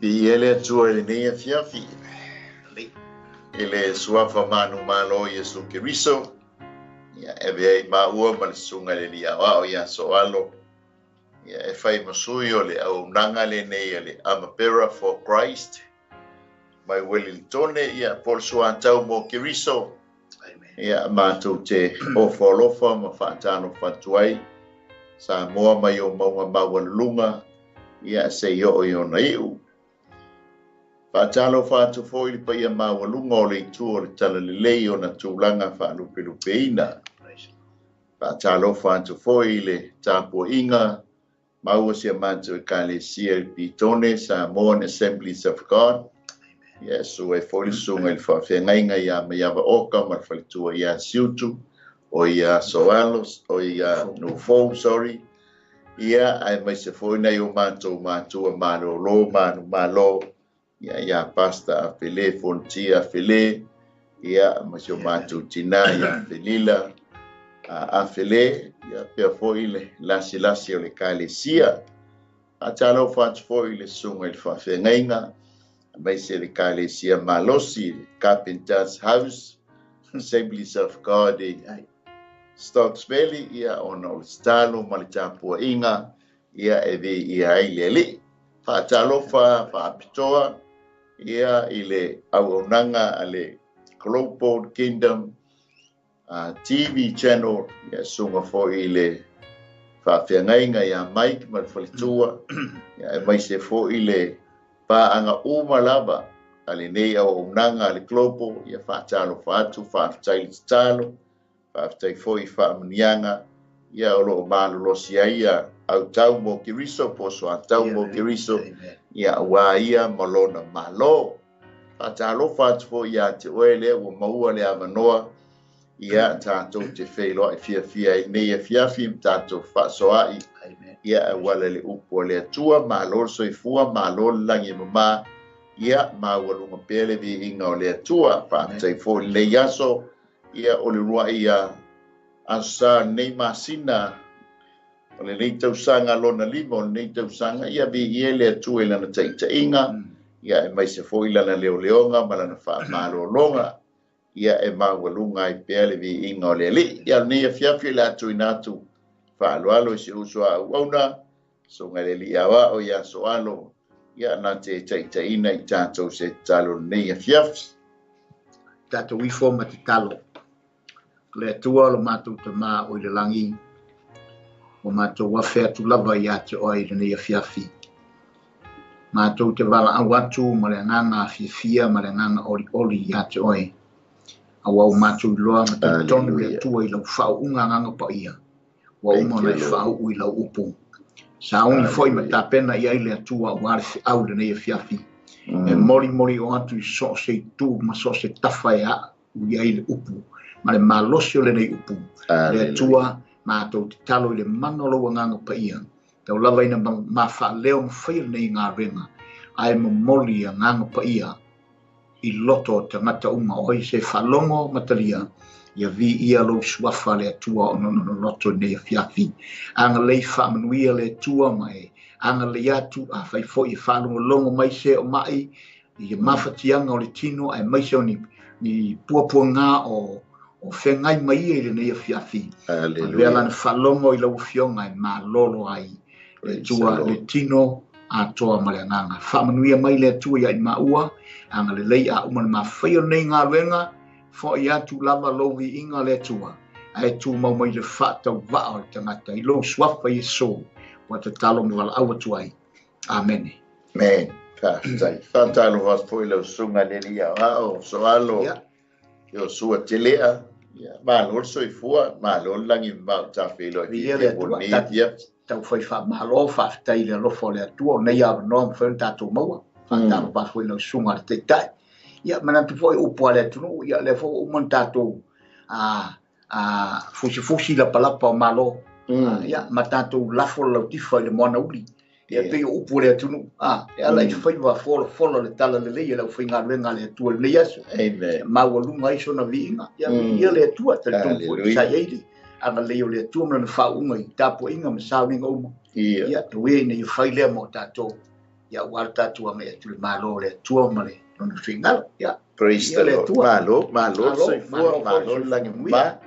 Viia le Atua i lenei afiafi i le suafa manumalo o Iesu Keriso, ia e avea ai maua ma le susuga i le Alii Aoao ia Soalo, ia e fai ma sui o le auaunaga lenei a le Armor Bearer for Christ mai Uelilitone, ia po o le suatau mo Keriso. Ia matou te ofo alofa ma faatalofa atu ai Samoa mai o mauga maualuluga, ia se i oo i ona iu. Faatalofa atu foi le paia maualuga o le itu o le talalelei ona tulaga faalupelupeina. Faatalofa atu foi le tapuaiga maua si a matou Ekalesia i le Pitone, Samoan Assemblies of God. Ia susu ai foi le susuga i le faafeagaiga ia Maiava Oka ma le faletua ia Siutu, o ia Soalo, o ia Nufou, sorry. Ia aemaise foi nai o matou matua malolo manumalo, ia ia Pasta Afele, Fontia Afele, ia ma si o matou tina ia Felila Afele, ia pea foi le lasilasi o le Ekalesia. Faatalofa atu foi le susuga i le faafeagaiga, aemaise le Ekalesia malosi, le Carpenter's House, Assemblies of God i Stokes Valley, ia ona o le tatalo ma le tapuaiga, ia e viia ai le Alii. Faatalofa faapitoa ia i le auaunaga a le Global Kingdom TV channel, ia susuga foi i le faafeagaiga ia Mike ma le faletua, ia aemaise foi le paaga uma lava a lenei auaunaga a le Global, ia faatalofa atu, faafetai le tatalo, faafetai foi i faamanuiaga, ia o loo malolosi ai ia autau mo Keriso, po o soatau mo Keriso, ia aua ia ma lona malo. Faatalofa atu foi ia te oe lea ua maua le avanoa, ia tatou te feiloai fiafia ai nei afiafi ma tatou faasoa'i, ia auala le upu a le Atua. Malo le soifua, malo le lagi e mama, ia maualuga pea le viiga o le Atua. Faafetai foi lenei aso, ia o le uluai ia aso sa lenei masina o lenei tausaga lona 5 o lenei tausaga, ia viia le Atua i lana taitaiga, ia aemaise foi lana leoleoga ma lana faamalologa, ia e maualuga ai pea le viiga o le Alii. Ia lenei afiafi le atuina atu faaaloalo i si uso a auauna, susuga i le Alii Aoao ia Soalo, ia na te taitaiina i tatou se tatalo lenei afiafi. Tatou ifo ma tatalo. Le Atua lo matou tamā o i le lagi, o matou afe atu lava ia te oe i lenei afiafi. Matou te valaau atu ma le agaga fiafia ma le agaga olioli ia te oe. Aua ua matou iloa ma talitonu le Atua i lau faauuga agaga paia, ua uma ona e faauu i lau upu. Sauni foi ma tapena i ai le Atua aua le feau i lenei afiafi. E molimoli o atu i so o se itu ma so o se tafa e aa i ai le upu ma le malosi o lenei upu. Le Atua, matou tatalo i le mana o lou agaga paia, tau lava ina mafaaleo ma faia lenei galuega, ae momoli agaga paia i loto o tagata uma o ai se faalogo ma talia, ia viia lou suafa le Atua o nono loto i lenei afiafi. Agalelei faamanuia le Atua ma e agalelei atu, afai foi e faalogologo mai se o mai i mafatiaga o le tino, aemaise o ni puapuaga o feagai mai ia i lenei afiafi. Avea lana faalogo i lau afioga e malolo ai le Atua le tino atoa ma le agaga. Faamanuia mai le Atua ia i maua, agalelei a uma le mafaia o lenei galuega, foi atu lava lou viiga le Atua, ae tumau mai le faatauvaa o le tagata i lou suafa Iesu, ua tatalo ma valaau atu ai. Amene. Amen. Faafetai. Faatalofa atu foi lau susuga i le Alii Aoao Soalo, Iosua Telea, ia malo le soifua, malo le lagi mamao tafeiloai Viia le fiafia mo Atua. lenei afiafi. Tau fai faamalo, faafetai i le alofa o le Atua, o nei avanoa mafai ona tatou maua. Faatalofa atu foi i lau susuga i le Taitai. Ia manatu foi upu a le atunuu, ia lea foi ua uma ona tatou fusifusi lapalapa o malo. Ia ma tatou lafo le lautifa i le moana uli. Ia pei o upu o le atunuu. E ala i faiva folafola le talalelei e lau faigaluega a le Atua i lenei aso. Amen. Maualuga ai sona viiga. Ia viia le Atua, talitonu foi sa i ai le agalelei o le Atua ma lana faauuga i tapuaiga ma sauniga uma. Ia, ua ina ia fai lea mo tatou. Ia ua le tatou agai atu i le Malo o le Atua ma le lona finagalo. Ia, Praise the Lord. Malo, malo le soifua, malo le lagi mama.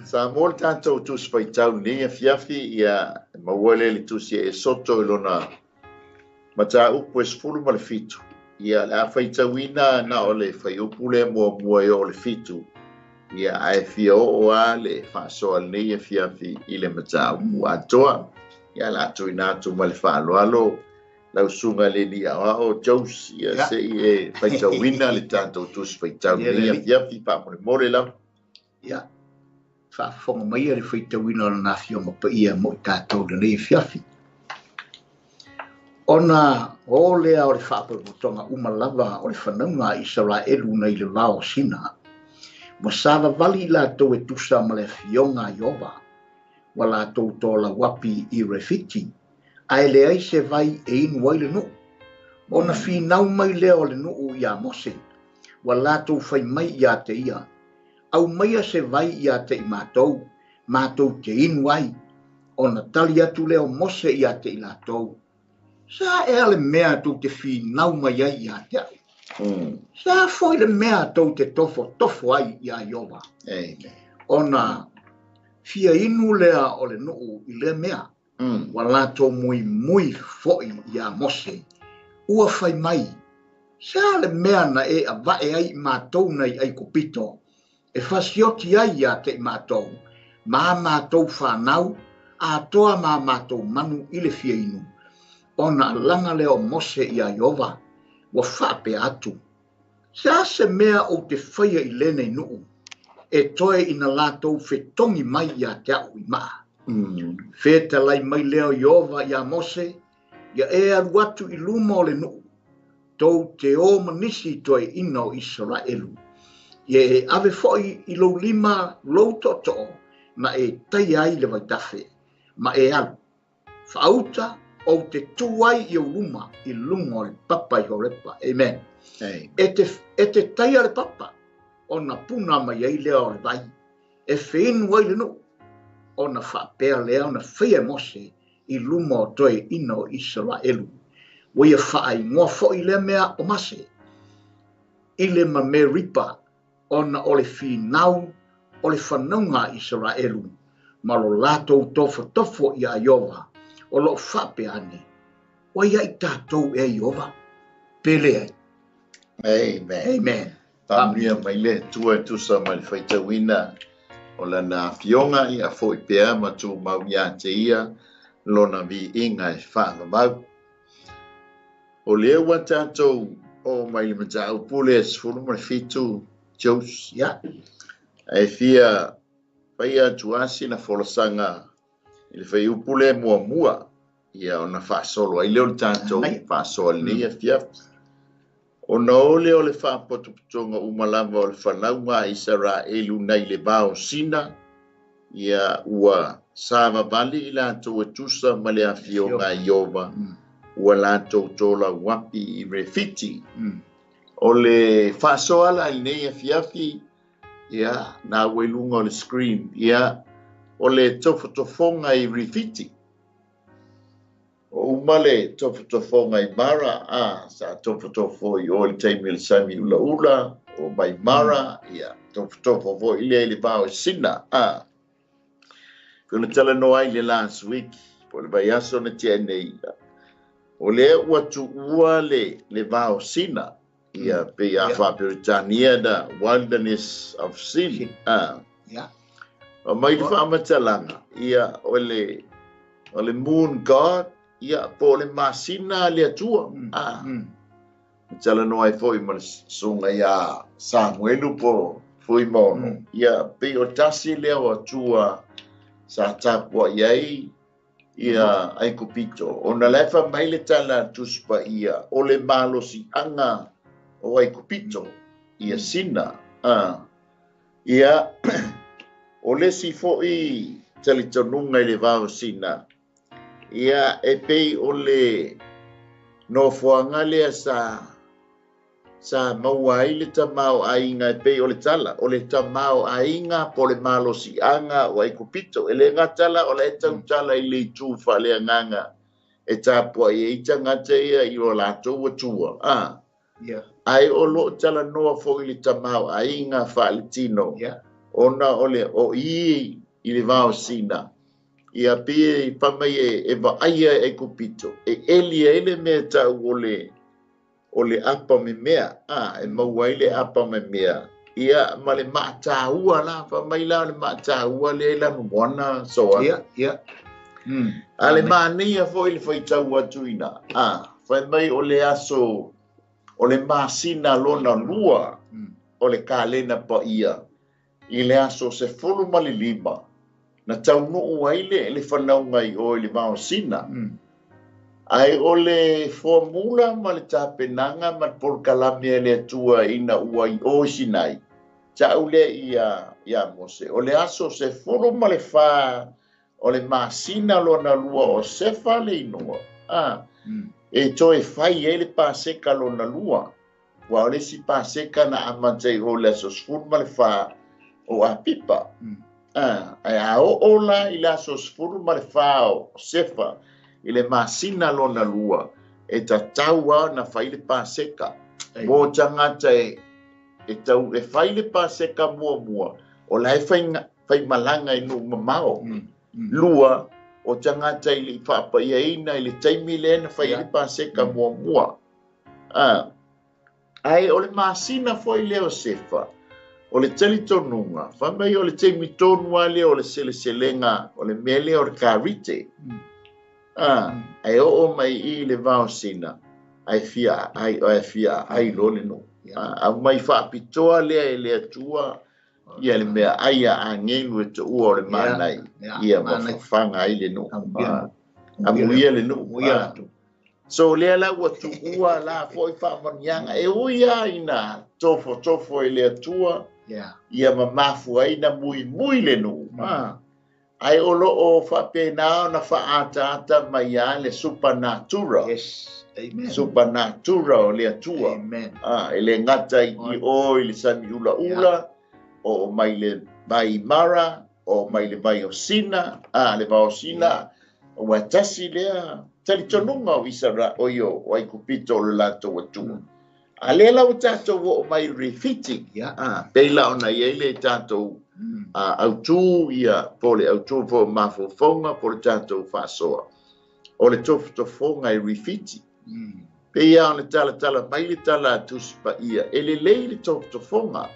Sa mo le tatou Tusi Faitau lenei afiafi, ia maua lea i le Tusi a Esoto i lona mataupu e 17. Ia, le a faitauina na o le fuaiupu lea muamua e oo i le 7. Ia, ae fia oo lava le faasoa lenei afiafi i le mataupu atoa. Ia, o le a tuuina atu ma le faaaloalo lau susuga i le alii aoao Joes, ia se i e faitauina le tatou Tusi Faitau lenei afiafi faamolemole lava. Ia, faafofoga maia le faitauina o lana Afioga Paia mo i tatou i lenei afiafi. Ona o lea o le faapotopotoga uma lava o le fanauga a Isaraelu nai le vao o Sina, ua savavali i latou e tusa ma le afioga a Ieova, ua latou tolauapi i Refiti, ae leai se vai e inu ai le nuu. Ona finau mai lea o le nuu iā Mose, ua latou fai mai ia te ia, Aumaia se vai ia te i matou, matou te inu ai. Ona tali atu lea o Mose ia te i latou, Sa ea le mea tou te finau mai ai ia te au? Sa foi le mea tou te tofotofo ai iā Ieova? Ona fia inu lea o le nuu i lea mea, ua latou muimui foi iā Mose, ua fai mai, Sa le mea na e avae ai i matou nai Aikupito, e fasioti ai ia te i matou, ma a matou fanau, atoa ma a matou manu i le fia inu? Ona alaga lea o Mose iā Ieova, ua faapea atu, Se a se mea ou te faia i lenei nuu, e toe ina latou fetogi mai ia te a'u i maa? Fetalai mai lea o Ieova iā Mose, Ia e alu atu i luma o le nuu, tou te o ma nisi i toeaiina o Isaraelu. Ia e ave foi i lou lima lou tootoo na e taia ai le vaitafe, ma e alu. Faauta ou te tū ai i ou luma i luga o le papa i Horepa. Amen. E te, e te taia le papa, ona puna mai ai lea o le vai, e feinu ai le nuu, ona faapea lea ona faia e Mose i luma o toeaiina o Isaraelu. Ua ia faaigoa foi lea mea o Mase, i le ma Meripa, ona o le finau o le fanauga a Isaraelu ma lo latou tofotofo iā Ieova, o lo o faapea ane, Ua ia i tatou ea Ieova, pe leai? Amen. Amen. Faamanuia mai le Atua e tusa ma le faitauina o lana afioga, ia foi pea ma tumau ia te ia lona viiga e faavavau. O lea ua tatou oo mai i le mataupu lea 17, Joes, Ia. Ae fia faia atu lava sina folasaga i le fuaiupu lea muamua, ia ona faasolo ai lea o le tatou faasoa i lenei afiafi. Ona o lea o le faapotopotoga uma lava o le fanauga a Isaraelu nai le va o Sina, ia ua savavali i latou e tusa ma le afioga a Ieova, ua latou tolauapi i Refiti. O le faasoa la i lenei afiafi, ia, na ua i luga o le screen, ia, o le tofotofoga i Refiti. Ua uma le tofotofoga i Mara, a, sa tofotofo i o i le taimi o le sami ulaula, oo mai Mara, ia, tofotofo foi lea i le va o Sina, a. Pei ona talanoa ai i le last week, po o le vaiaso na tea nei, o lea ua tuua le, le va o Sina, ia, pei a Faa-Peretania the wilderness of Sin, a. Aumai le faamatalaga, ia, o le, o le moon god, ia, po o le masina a le Atua, a. Na talanoa ai foi ma le susuga ia Samuelu po o Fuimaono, ia, pei o tasi lea o Atua sa tapuai ai ia Aikupito, ona la e fai mai le tala a le Tusi Paia, o le malosiaga o Aikupito, ia Sina, a. Ia, o le isi foi talitonuga i le va o Sina, ia, e pei o le nofoaga lea sa, sa maua ai le tamaoaiga e pei o le tala, o le tamaoaiga po o le malosiaga o Aikupito. E le gata la o la e tautala i le itu faaleagaga E tapua'i ai tagata ia i o latou atua. Ae o loo talanoa fo'i le tamaoaiga faaletino ona o le o i i le vaosina ia pei fai mai e vaaia e Aikupito e eli ai le mea tau o le apa memea e maua ai le apa memea ia ma le maataua la fai mai la o le maataua lea i lanumoana soa. A le manaia fo'i le faitau atu ina fai mai o le aso o le masina lona lua o le kalena paia i le aso 15 na taunuu ai le fanauga i o i le vaosina. Ae o le formula ma le tapenaga ma le polokalame a le Atua ina ua i o i Sinai ta'u lea ia Mose o le aso 14 o le masina lona lua o Sefa le inoa e toe fai ai le Paseka lona lua ua o le isi Paseka na amata i o le aso 14 o Apipa. Ae a oo la i le aso 14 o Sefa i le masina lona lua e tatau a ona fai le Paseka mo tagata e tau e fai le Paseka muamua o la e fai malaga i nuu mamao. Lua o tagata i le faapaiaina i le taimi lea na fai ai le Paseka muamua. Ae o le masina foi lea o Sefa o le talitonuga fai mai o le taimi tonu a lea o le seleselega o le mea lea o le karite. Ae oo mai i le vaosina ae fia ai ae fia ai lo le nuu. Aumai faapitoa lea e le Atua ia le mea ai a agelu e tuua o le manai ia ma fafaga ai le nuu. Amuia le nuu. So lea la ua tuua la fo'i faamanuiaga e ui a ina tofotofo e le Atua ia mamafu ai na muimui le nuu. Ae o loo faapena ona faaataata mai a le supernatural. Yes. Amen. Supernatural o le Atua. Amen. E le gata i o i le sami ulaula o mai le vai Mara o mai le vai o Sina le vaosina ua tasi lea talitonuga o Isara o io o Aikupito o le latou Atua. A lea la ua tatou oo mai Refiti pei la ona iai le tatou autū ia po le autū po o mafaufauga po le tatou faasoa o le tofotofoga i Refiti. Pei a ona talatala mai le tala a Tusi Paia e lelei le tofotofoga.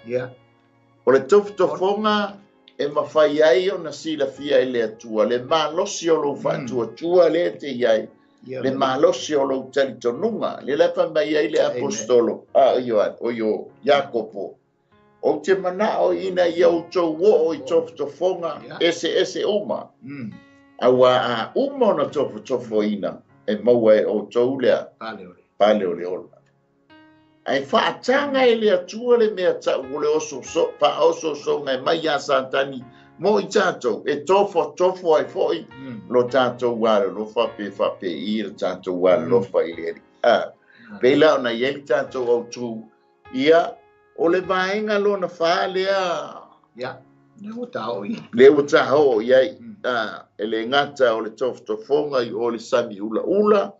O le tofotofoga e mafai ai ona silafia e le Atua le malosi o lou faatuatua lea te iai le malosi o lou talitonuga le la fai mai ai le apostolo Ioane o io Iakopo ou te manao ina ia outou oo i tofotofoga ese ese uma auā a uma ona tofotofoina e maua e outou lea pale o le ola. Ae faataga e le Atua le mea ta'u o le ososo faaosoosoga e mai iā Satani mo i tatou e tofotofo ai fo'i lo tatou alolofa pe faapei le tatou alolofa i le Alii. Pei la ona iai le tatou autū ia o le vaega lona fa lea Lea ua taoo i. Lea ua taoo i ai e le gata o le tofotofoga i o le sami ulaula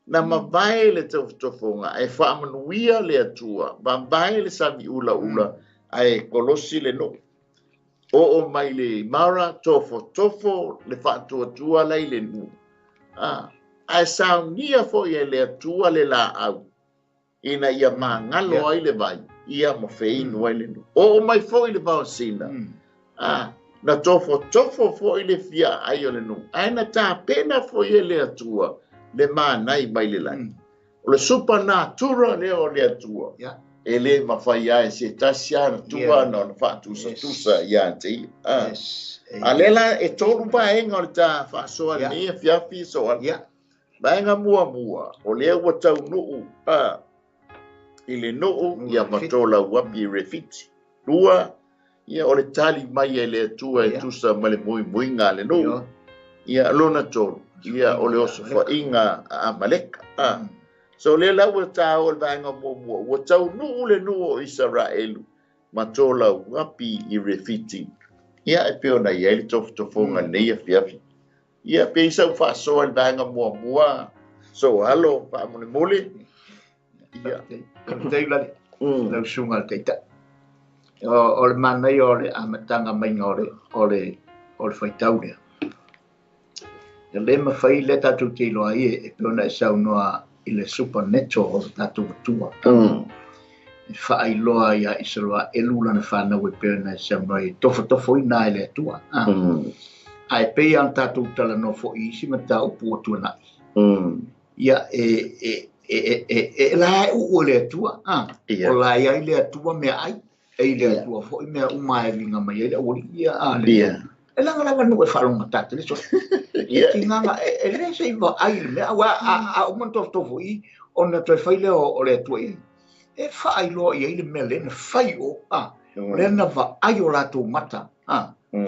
na mavae le tofotofoga ae faamanuia le Atua mavae le sami ulaula ae kolosi le nuu oo mai le Mara tofotofo le faatuatua lai le nuu ae saunia fo'i e le Atua le laau ina ia magalo ai le vai ia ma feinu ai le nuu oo mai fo'i le vaosina na tofotofo fo'i le fia ai o le nuu ae na tapena fo'i e le Atua le manai mai le lagi. O le supernatural lea o le Atua e le mafai ai se tasi a na tua na ona faatusatusa ia te ia. A lea la e tolu vaega o le ta faasoa lenei afiafi soa. Vaega muamua o lea ua taunuu i le nuu ia ma tolau api i Refiti. Lua ia o le tali mai e le Atua e tusa ma le muimuiga a le nuu. Ia lona tolu ia o le osofaiga a Amaleka. So lea la ua tāo le vaega muamua ua taunuu le nuu o Isaraelu ma tolau api i Refiti. Ia e pei ona iai le tofotofoga lenei afiafi. Ia pe isa u faasoa i le vaega muamua so alo faamulimuli. Ia. Faafetai Ulale, lau susuga i le Taitai. O le manaia o le amataga maiga o le faitau lea. E le mafai lea tatou te iloa ai e pei ona e saunoa i le supernatural o le tatou Atua. E faailoa ia Isaraelu lana fanau e pei ona e saunoa ai, e tofotofoina ai le Atua. Ae pei lava ona tatou talanoa foi i isi mataupu ua tuanai. Ia e la e uu e le Atua. O la e i ai le Atua meaai, e i le Atua foi mea uma e uiga mai ai le aualii ia. E laga lava nuu e faalogogata tele so. Tinana e le se i vaai le mea aua a uma ona tofotofo i ona toe fai lea o le Atua i ai. E faailoa i ai le mea lea na fai o, o lea na vaai o latou mata,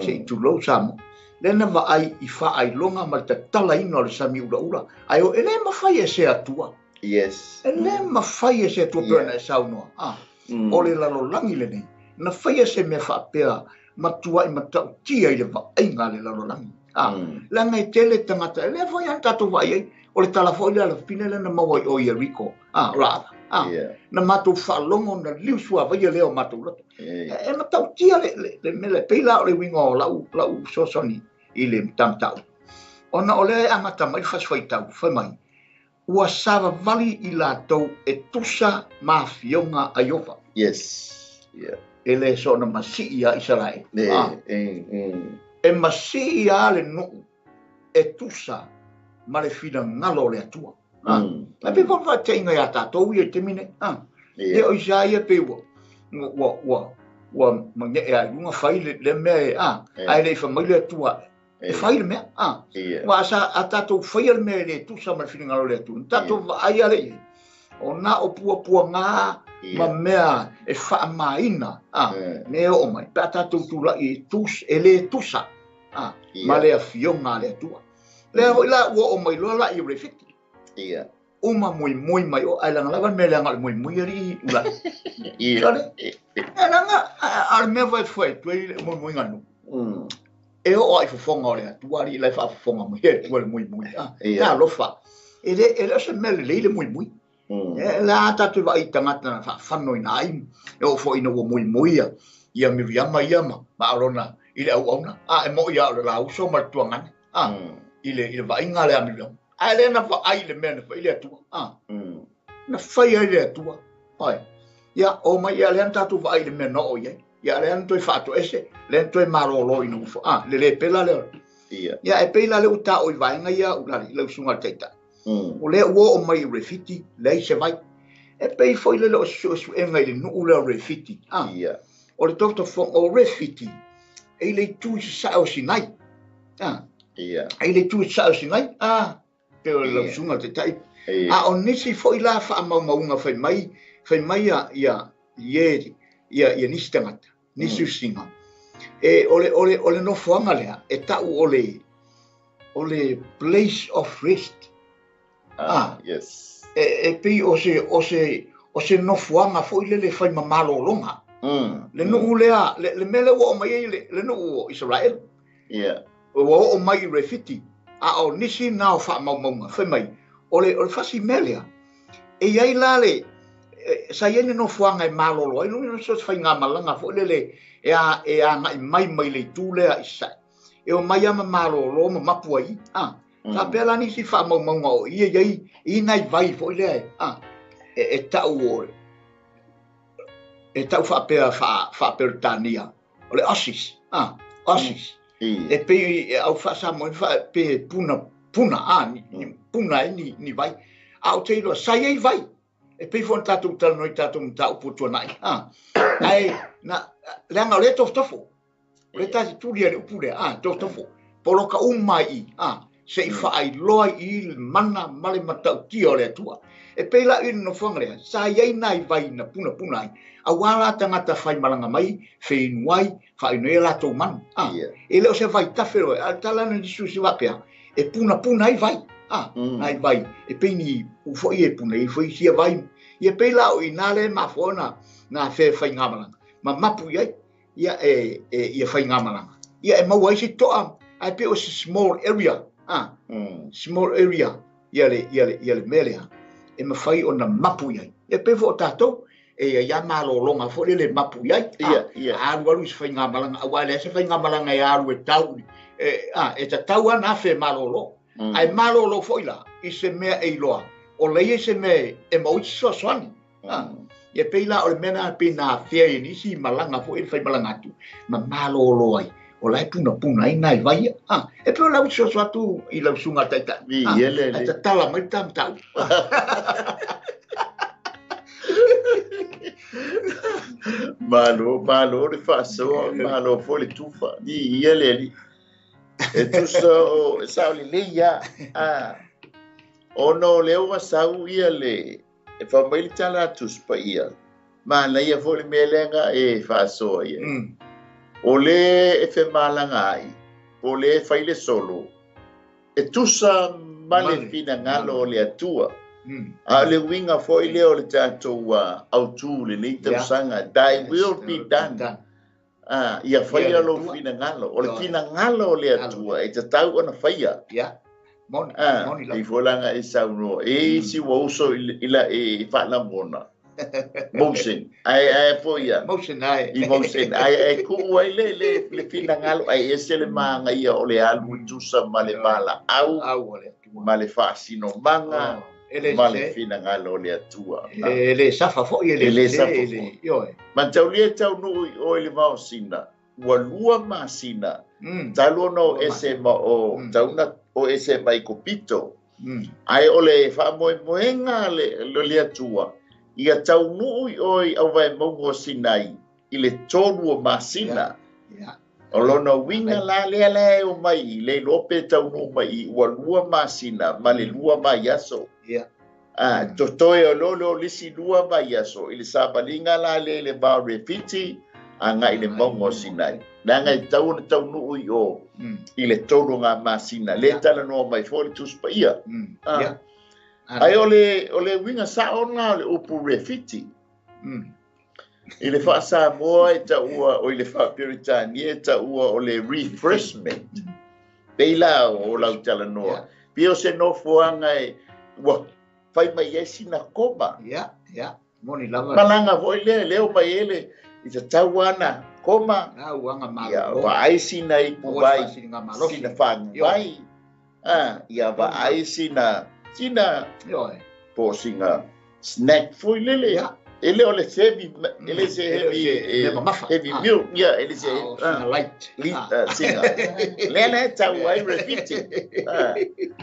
se i tulou Samoa. Lea na vaai i faailoga ma le tatalaina o le sami ulaula. Ae o e le mafai e se Atua. Yes. E le mafai e se Atua pei ona e saunoa. O le lalolagi lenei, na faia se mea faapea matuai matautia i le vaaiga a le lalolagi. Leaga e tele tagata, e lea foi lava na tatou vaai ai, o le tala foi lea a le fafine lea na maua i o i Ieriko, o Raava. Na matou faalogo na liu suavaia lea o matou loto. E matautia le mea lea, pei la o le uiga o lau fesoasoani i le matamatau. Ona o lea e amata mai le fasi faitau, fai mai, ua savavali i latou e tusa ma afioga a Ieova. Yes. Yeah. E le soona masii ia Isaraelu. E masii ia le nuu e tusa ma le finagalo o le Atua. Ae pei foi faateinga ia tatou ia i taimi nei. Ia o Isaia pei ua magee ai luga fai le mea e ae le i fai mai le Atua e fai le mea. Ua a tatou faia le mea e le tusa ma le finagalo o le Atua, na tatou vaai ale i ai. O nā o puapuaga ma mea e faamaina me oo mai. Pe a tatou tula'i e le tusa ma le afioga a le Atua. Lea foi la ua oo mai loa la i Refiti. Uma muimui mai o ai langa lava le mea leaga o le muimui alii ula. Sole. E langa a le mea foi foi tu ai le muimui nganu. E oo ai fofoga o le Atua alii lai faafofoga mai e Atua le muimui. Talofa. E le o se mea lelei le muimui. E la tatou vaai i tagata na faafano ina ai e oo foi ina ua muimui ia Miriama ia ma Arona i le auauna. E moi ia o le lauso ma le tuagane. I le vaaiga lea a Miriama. Ae lea na vaai le mea na fai le Atua. Na fai ai le Atua. Ia, o mai ia lea na tatou vaai le mea na oo i ai. Ia lea na toe faatoese, lea na toe malolo ina ua le le pela lea. Ia, e pei la le ua tāo i vaega ia ulale, lau susuga i le Taitai. O lea ua oo mai i Refiti, leai se vai. E pei foi lele o se suesuega i le nuu lea o Refiti. O le tofotofoga o Refiti, e i le itu i sasae o Sinai. E i le itu i sasae o Sinai, pe o le lau susuga i le Taitai. A o nisi foi la faamaumauga fai mai ia nisi tagata, nisi usiga. E o le nofoaga lea, e tau o le place of rest. Yes. E pei o se nofoaga foi lele fai ma malologa. Le nuu lea, le mea lea ua oo mai ai le nuu o Israel. Ua oo mai i Refiti, a o nisi na o faamaumauga, fai mai, o le fasi mea lea, e i ai la le, sa i ai le nofoaga e malolo ai, lona so se faigamalaga foi lele e agai mai mai le itu lea i Sasae. E o mai ama malolo ma mapu ai, Faapea la nisi faamaumauga o ia i ai i nai vai foi lea e tau e tau faapea faaperetania o le Aussies, Aussies. E pei au faasamoa pe puna puna puna ai ni vai. A o te iloa sa i ai vai. E pei foi ona tatou talanoa i tatou mataupu tuanai. Ae na leaga o le tofotofo. O le tasi tuli le upu lea, tofotofo. Poloka uma i, se i faailoa i le mana ma le matautia o le Atua. E pei la i le nofoaga lea, sa i ai nai vai na punapuna ai. Auā la tagata faimalaga mai, feinu ai, faaino ai latou manu. E le o se vai tafe loe, a tala na lisu se faapea, e punapuna ai vai. Nai vai, e pei ni ufo i e puna i foi sia vai. Ia pei la o i nā le mafua na fe faigamalaga. Ma mapu i ai, ia e ia faigamalaga. Ia e maua ai se toa, ai pe o se small area. Small area ia le mea lea e mafai ona mapu i ai. E pei foi o tatou e ia ia malologa foi le mapu i ai. Alu alu i se faigamalaga, aua e leai se faigamalaga e alu e tau e tatau lava ona afe malolo. Ae malolo foi la i se mea e iloa o leai se mea e maua ai se fesoasoani. Ia pei la o le mea lena pei na afea i nisi malaga foi le faimalaga atu ma malolo ai. O la e punapuna ai nai vai. E pei o lau fesoasoani atu i lau susuga taitai. Ae tatala mai le tamatau. Malo, malo le faasoa, malo foi le tufa. Ia le alii. E tusa o sao lelei ia. Ona o lea ua sau ia le e fai mai le tala a Tusi Paia. Manaia foi le mea lea na e faasoa ia. O le e femalaga ai, o le e fai le solo, e tusa ma le finagalo o le Atua. A o le uiga foi lea o le tatou autu lenei tausaga, thy will be done. Ia faia lou finagalo. O le finagalo o le Atua e tatau ona faia. I folaga e saunoa. E isi ua uso i la e faalamona. Motion. Ai foi ia. Motion ai. I motion. Ai ai ku ai le finagalo ai ese le maga ia o le alu tusa ma le vala au ma le faasinomaga ma le finagalo o le Atua. E le safa foi e le safa foi. Mataulia taunuu i oe le vaosina ua 2 masina talu ona o ese ma o tauna o ese mai kopito. Ai o le faamoemoega le Atua ia taunuu i oe au vaemauga o Sinai i le 3 o masina. O lona uiga la lea la e o mai i le iloa pe taunuu mai i ua 2 masina ma le 2 vaiaso. Totoe o lo leo lisi 2 vaiaso i le savaliga la le le vao Refiti agai le mauga o Sinai. Leaga e tau ona taunuu i o i le 3 ngā masina. Le talanoa mai foi le Tusi Paia. Ai o le uiga sao na o le upu Refiti. I le faasamoa e taua o i le faaperitania e taua o le refreshment. Pei la o lau talanoa. Pei o se nofoaga e ua fai mai ai sina koma. Moni lava. Malaga foi lea leo mai ele i te tau ana koma. Ia vaai sina ipu vai, sina fagu vai. Ia vaai sina po sina snack foi lele. Ele o le heavy, ele se heavy meal, ia ele se light, sina. Lele tau ai refiti.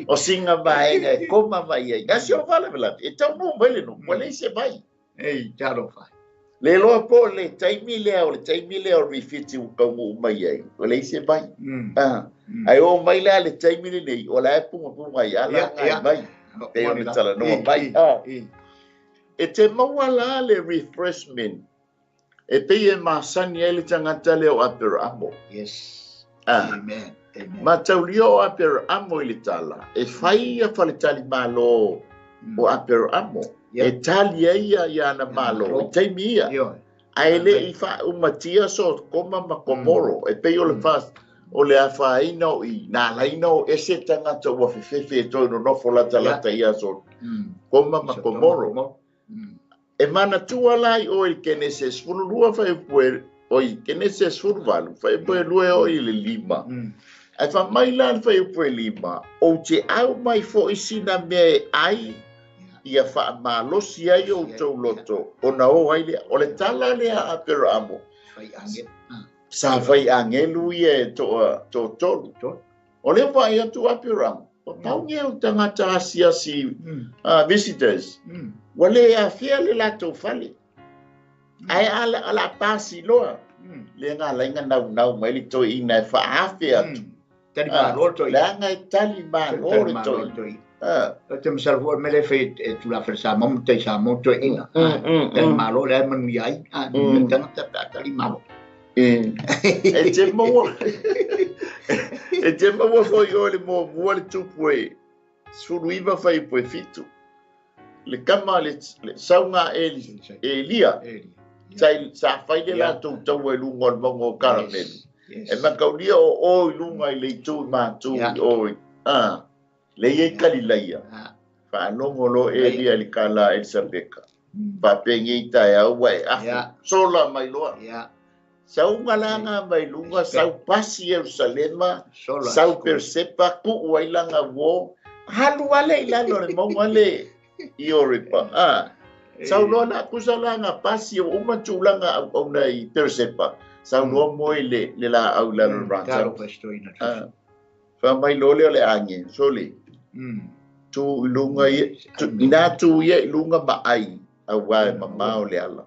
O singa vaega e koma mai ai. Asi o vale vela. E tau no mai le no, wale se vai. Ei, talo fai. Le loa po le taimi lea o le taimi lea o refiti u kaunuu mai ai. Wale se vai. Ai o mai lea le taimi lenei, o la e punga punga i ala ngai mai. Pe o le talanoa mai. E te maua la le refreshment. E pei e masani ai le tagata lea o Aperamo. Yes. Amen. Amen. Mataulia o Aperamo i le tala. E fai ia faletali malo o Aperamo. E tali ai ia ia ana malo. I taimi ia. Ae le i faaumatia so koma ma komoro. E pei o le fas o le afaina o i nā laina o ese tagata ua fefefe e toi nonofo latalata ia so koma ma komoro. E manatua la i oe i Kenese 12 whaepue, o i Kenese 18 whaepue 2 o i le 5. Ae whamai la le whaepue 5, o te au mai fo i sina mea e ai, ia whaamalosi ai o tau loto, o na o ai lea, o le tala lea a Aperamo. Sa whai angelu ia e toa tolu. O lea whai atu Aperamo. O paungia o tangata asiasi visitors. Ua le afea le latou fale. Ae ala pasi loa. Le ngā lainga nau mai le toi ina e whaafe atu. Tali malo toi. Leaga e tali malo le toi. O te masalo foi mele fai e tula fale sa mamu tai sa mo toi ina. Tali malo le manu iai. Le tangata pe tali malo. E te maua. E te maua foi o le mua le tupu e 19 whai poe 7. Le kama le saunga Elia. Sa whai le latou taua i lunga o le maunga o Karamelu. E makaulia o o i lunga i le itu i mātu i o i. Le ia i Kalilaia. Whaalongo lo Elia li kala Elisabeka. Papengi tai au e afu. Sola mai loa. Sau ngalanga mai lunga, sau pasi Yerusalema, sau Persepa, ku wailanga wo. Halu ale ilalo le maunga le i Oripa. Sau loa la kusa langa pasi o uma tūlanga au na i Persepa. Sau loa moi le la au lalo rata. Wha mai lo leo le ange, soli. Tu ilunga ia, ina tu ia ilunga ma ai. Aua e mamao le ala.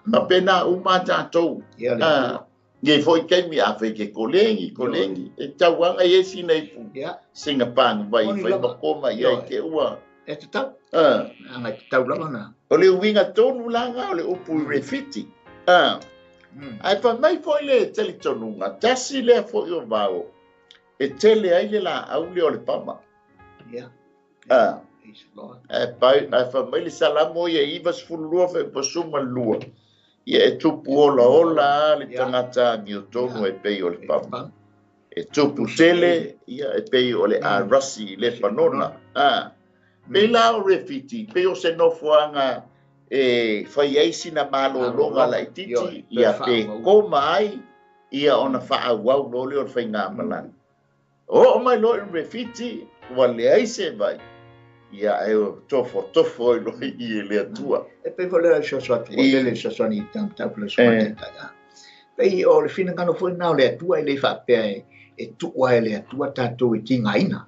Ma pena uma tātou. Nge foi keimi a whai ke kolengi, kolengi. E tauanga e sina ipu. Singa pānga vai, whai makoma ia i te ua. E te tau. Anga te tau lava na. O le uinga tonu langa o le upu i refiti. Ai pa mai foi le telitonunga. Tasi lea foi o vao. E tele ai le la au le o le pama. Ai fa mai le salamo ia iwa sefululua faipasuma lua. Ia e tupu ola ola le tagata amiotonu e pei o le pama. E tupu tele ia e pei o le arasi i le panona. Pei la o refiti, pei o se nofoaga e fai ai sina malologa laititi ia pe koma ai ia ona faaauau loa lea o le faigamalaga. Oo mai loa i refiti ua leai se vai. Ia e tofo tofo i lo i le atua. E pe fo le so atu le so ni tam tau le so ta. Pe o le finangalo foi na le atua i le fa pe e tu wa le atua tatou e tinga ina.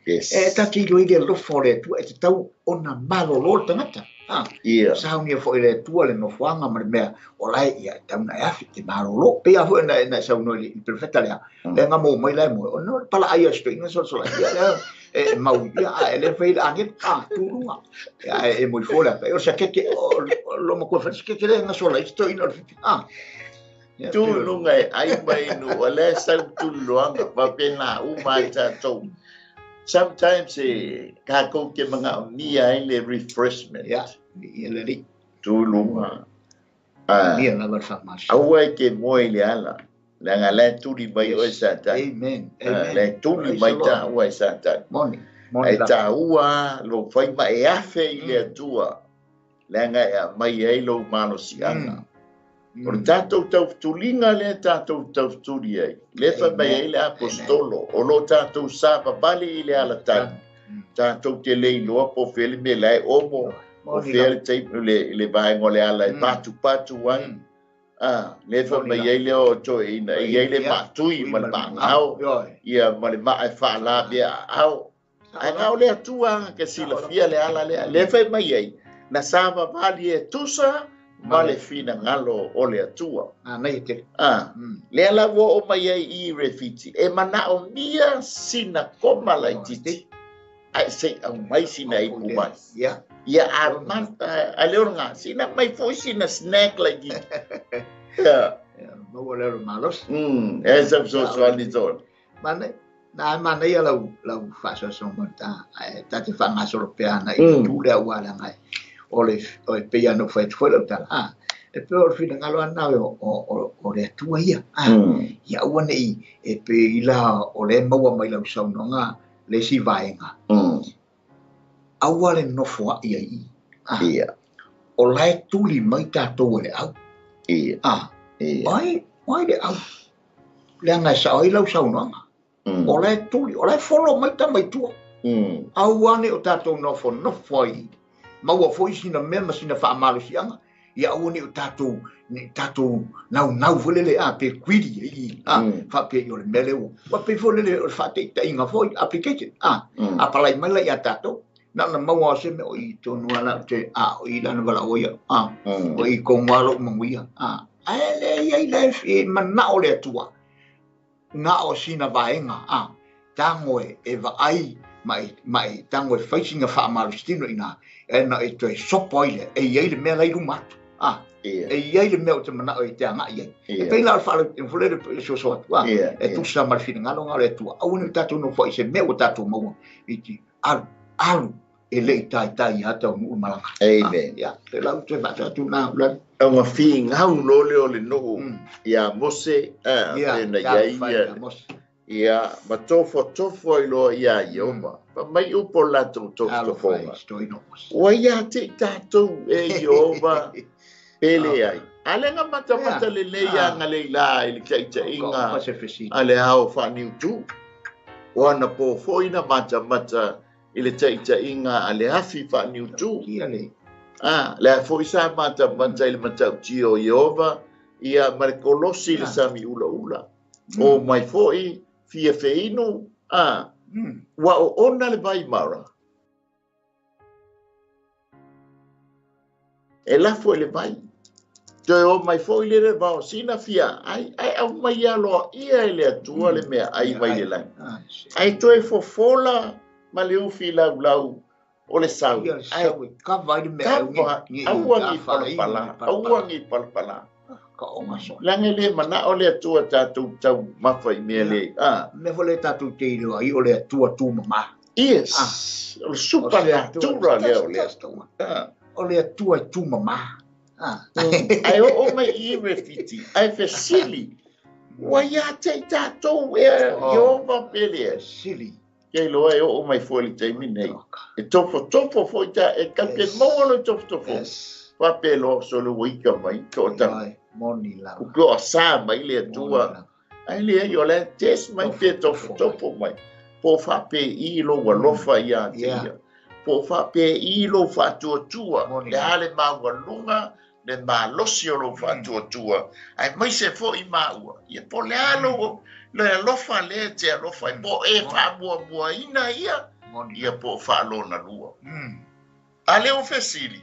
E ta ti lo i le lofo le atua e te tau ona malo lo tangata. Saunia foi le atua le nofoanga ma le mea o lai ia tau na afi te malo lo. Pe a foi na sauno le profeta le. Le nga mo mai le mo. No pala ai sto ina so so ia e mau ia e le fai ange a tulunga ia e moi fola pe o sa keke o lo mo ko fa keke le nga sola sto ina a tulunga e ai mai no le sa tulunga pa pena u mai ta to sometimes e ka ko ke manga ni ai le refreshment ia ia le tulunga a ia la va fa mas au ke moi le ala la nga le tuli mai o sa ta. Amen. Amen. Le tuli mai ta o sa ta. Moni. E ta ua lo fai ma e afe i le atua. Le nga e mai ai lo malo sianga. O le tātou tautulinga le tātou tautuli ai. Le fa mai ai le apostolo. O lo tātou sāpapali i le alatani. Tātou te lei loa po fele me lai omo. O fele teipu le vaengo le ala e patu patu ai. Le fa mai ai le o toe ina i ai le matui ma le maangao ia ma le maa e faalabea ao. Ai ngao le atua ke silafia le ala lea. Le fa mai ai na savavali e tusa ma le finagalo o le atua. Nei te. Le ala ua o mai ai i refiti. E manao mia sina koma laititi. Ai se au mai sina ipu mai. Ia a a le oranga sina mai foi sina snack laititi. Ia maua le ro malos. E sa so so ani zon. Mane na mane ia lau lau fa so so ta ta te fa ngasolo pe ana i tu le ua la ngai. O le o pe ia no fa foi lo ta. E pe o finangalo ana o le atua ia. Ia ua nei e pe ila o le maua mai lau saunonga le si vaenga. Aua le nofo a ia i. Ia. O lai tuli mai tātou le au. Ia. Ai, ai le au. Le anga sa oi lau saunonga. O lai tuli, o lai folo mai ta mai tua. Aua ne o tātou nofo nofo ai. Maua foi sina mea ma sina whaamalusianga. Ia aua ne o tātou, ne tātou nau nau folele a pe kuiri i a whape i o le mele o. Wa pe folele o le whaate inga foi application. A palai mai la ia tātou. Na na maua se me o i tonu ala te a o i lana wala o ia. O i kongwalo manguia. Ai le ia i le e mana o le atua. Ngā o sina vaenga. Tango e vaai mai tango e whaisinga whaamalustino ina. E na e toe sopo ai le. E iai le mea lai ruma atu. E iai le mea o te mana o i te anga iai. E pei la o whaala e fulere e soso atu. E tusa ma le finangalo ngā le atua. Au ni tātou no whai se mea o tātou maua. I te alu, alu e le i tai tai ata o nuu malanga. Amen. Ia, te lau te whaatu nā ulani. O ngā whingau lo le o le nuu ia Mose. Ia, na ia ia. Ia ma tofotofo ai loa iā Ieova. Fai mai upu o le latou tofotofoga. Ua ia te i tatou e Ieova pele ai. A lea na matamata lelei agalelei i le taitaiga a le ao faaniutu. O anapo foi na matamata i le taitaiga a le afi faaniutu. A lea foi sa matamata i le matautia o Ieova ia ma le kolosi i le sami ulaula. O mai foi fia feinu, a ua oona le vai mara. E lafo i le vai. Toe o mai foi le le vao sina fia ai, ai au mai aloa ia e le Atua le mea ai mai le lagi. Ai toe fofola ma le ufi laulau o le sau. Ai kava i le mea aua ni palapala, aua ni palapala. Langa le mana o le Atua tatou tau mafa i mea le. Mea foi le tatou te iloa ai o le Atua tumama. Yes. O le supernatural lea o le Atua. O le Atua e tumama. Ai o mai i refiti, ai fesili. Ua ia te i tatou e Ieova pele e. Sili. Ke loa e o mai foi le taimi nei. E tofotofo foi ta, e kau maua lo tofotofo. Faapea loa solo ua mai to ta. Moni lava. Uko sa mai le Atua. Ai le ai o le tes mai pe tofotofo mai. Po faapea i lo alofa ia te ia. Po faapea i lo faatuatua. Le ale maualuga le malosi o lo faatuatua. Ai mai se foi maua. Ia po le alo le alofa le te alofa. Po e faamuamuaina ia. Ia po faalona lua. Ale o fesili.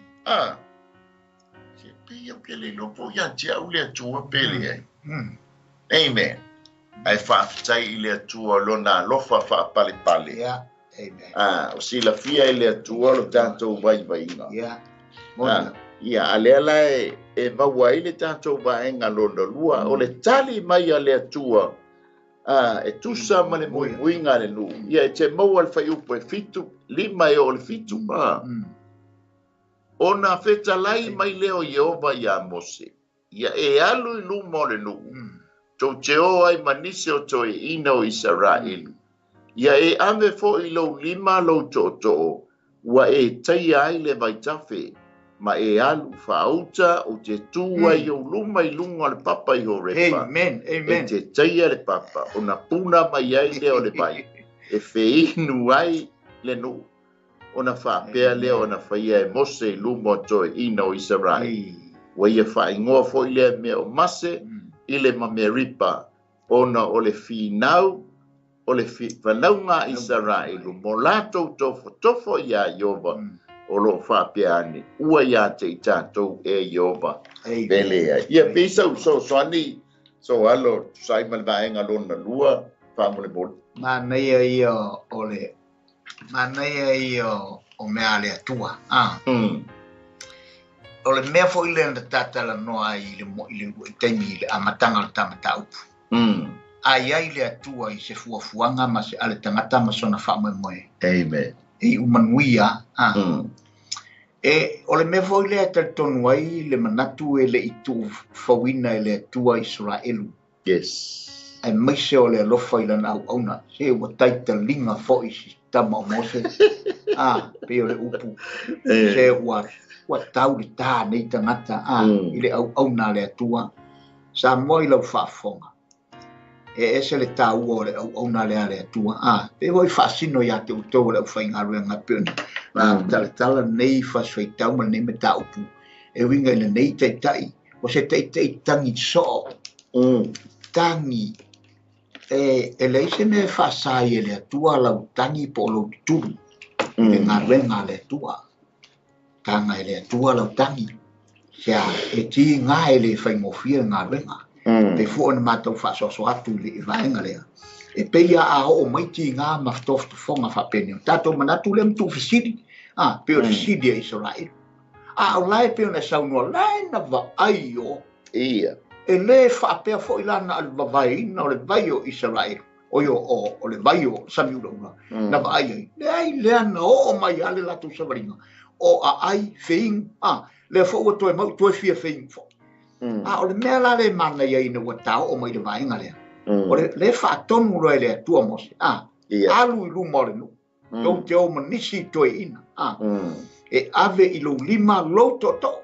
Se pei o ke le lopo ia te au le Atua pele ai. Amen. Ai faafetai i le Atua lona alofa faapalepale. Amen. O silafia i le Atua lo tatou vaivaiga. Ia a lea la e maua ai le tatou vaega lona lua. O le tali mai a le Atua e tusa ma le muimuiga a le nuu. Ia e te maua le faiupu e 7, 5 e o le 7. Ona fetalai mai lea o Ieova iā Mose. Ia e alu i luma o le nuu. Tou te o ai ma nisi o toeaina o Isaraelu. Ia e ave foi lou lima lou tootoo, ua e taia ai le vaitafe, ma e alu faauta o te tu ai ou luma i luga o le papa i Horepa. Amen, amen. E te taia le papa, ona puna mai ai lea o le vai, e feinu ai le nuu. Ona faapea lea ona faia e Mose i luma o toeaina o Isaraelu. Ua ia faaigoa foi lea mea o Mase i le Mameripa, ona o le finau o le fanauga a Isaraelu mo latou tofotofo iā Ieova o loo faapea ane ua ia te i tatou e Ieova pele ai. Ia pei sau soasoani so alo tusai ma le vaega lona lua faamolemole. Manaia ia o le manaia ia o mea a le Atua. O le mea foi lea na tatalanoa ai i le taimi i le amataga o le tamataupu. Ai ai le Atua i se fuafuaga ma se ale tagata ma sona faamoemoe. Amen. E umanuia. E o le mea foi lea e talitonu ai le manatu e le i tuufauina e le Atua Isaraelu. Yes. Ai maise o le alofa i lana auauna. Se ua taitaliga foi si tama o Mose. Pei o le upu. Se ua tau le tā nei tagata i le auauna a le Atua. Sa moa i lau faafofoga. E ese le tāua o le auauna le a le Atua. Pe foi faasino ia te outou o le aufaigaluega pe ona talatala nei fasifaitau ma lenei mataupu. E uiga i lenei taitai, o se taitai tagi soo. Tagi. E leai se mea e faasā e le Atua lau tagi po o lou tutulu. Le galuega a le Atua. Taga e le Atua lau tagi. Sea e tiga e le faigofie le galuega. Pe fua na mātou faasoaso atu i le vaega lea. E pei a oo mai tiga ma fetofotofoga faapeni. O tatou manatu lea ma tuufesili. Pe o le fesili a Isaraelu. A o lae pe ona saunoa, lae na vaai o. Ia. E le faapea foi lana a le vavaeina o le vai o Isaraelu. O i o le vai o sami ulaula. Na vaai ai. Leai lea na oo mai a le latou savaliga. O a ai feinu. Lea foi ua toe mau toe fia feinu foi. O le mea la le manaia ina ua taoo mai le vaega lea. O le faatonu loa e le Atua Mose, alu i luma o le nuu, tou te o ma nisi i toeaiina, e ave i lou lima lou tootoo,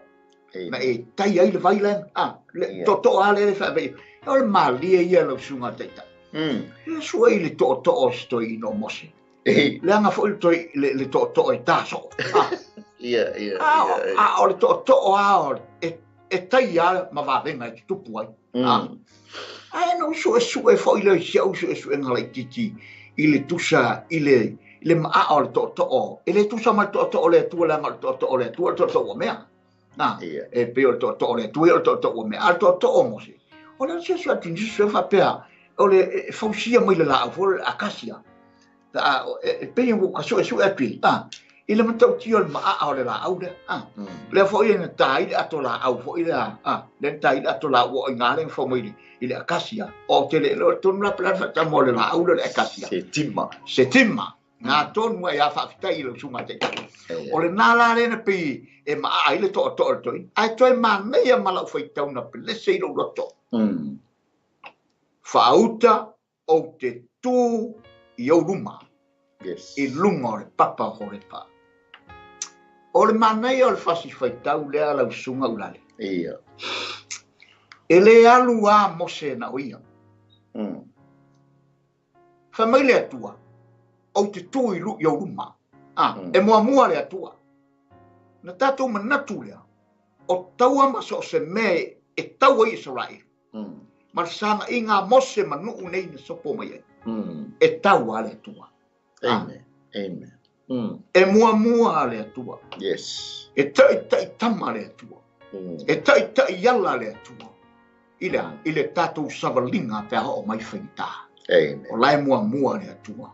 na e tai ai le vai lea, le tootoo lava lea e faave i. O le malie ia lau susuga taitai. E sue i le tootoo o se toeaina o Mose. Leaga foi le tootoo e tasoo. A o le tootoo lava e tai lava ma vavega e tutupu ai. Ae na suesue foi le si au suesuega laitiiti i le tusa i le maa o le tootoo. E le tusa ma le tootoo o le Atua leaga o le tootoo o le Atua o le tootoo ua mea. E pei o le tootoo o le Atua o le tootoo ua mea. A o le tootoo o Mose, o le suesue atu nisi sue faapea o le fausia mai le laau foi le akasia. E pei ua ka suesue atu i le matautia o le maa o le laau lea. Lea foi e na tai le ato laau foi lea. Lea na tai le ato laau o inā le fau mai i le akasia. O te le loa tonu la pela whaatamo o le laau le akasia. Se tima. Se tima. Ngā tonu ai a whaafita i lau sunga te kai. O le nā la lena pi e maa i le toa toa le toi. Ai toi māneia malau whaitauna pelese i lau loto. Whaauta o te tū i au luma. Yes. I lunga o le papa o Horepa. O le māneia o le whasi whaitau lea lau sunga ulale. Ia. E le alu a Mose na o ia. Whamai le Atua, o te tū i au luma. E muamua le Atua. Na tātou manatu lea, o taua maso o se mea e taua i Israel. Ma le sanga i ngā Mose manuu nei na sopo mai ai. E taua le Atua. Amen. Amen. E muamua le Atua. Yes. E taʻitaʻi tama le Atua. E taʻitaʻi ala le Atua. I le tātou savalinga pe a o mai whaita. Amen. O lae muamua le Atua.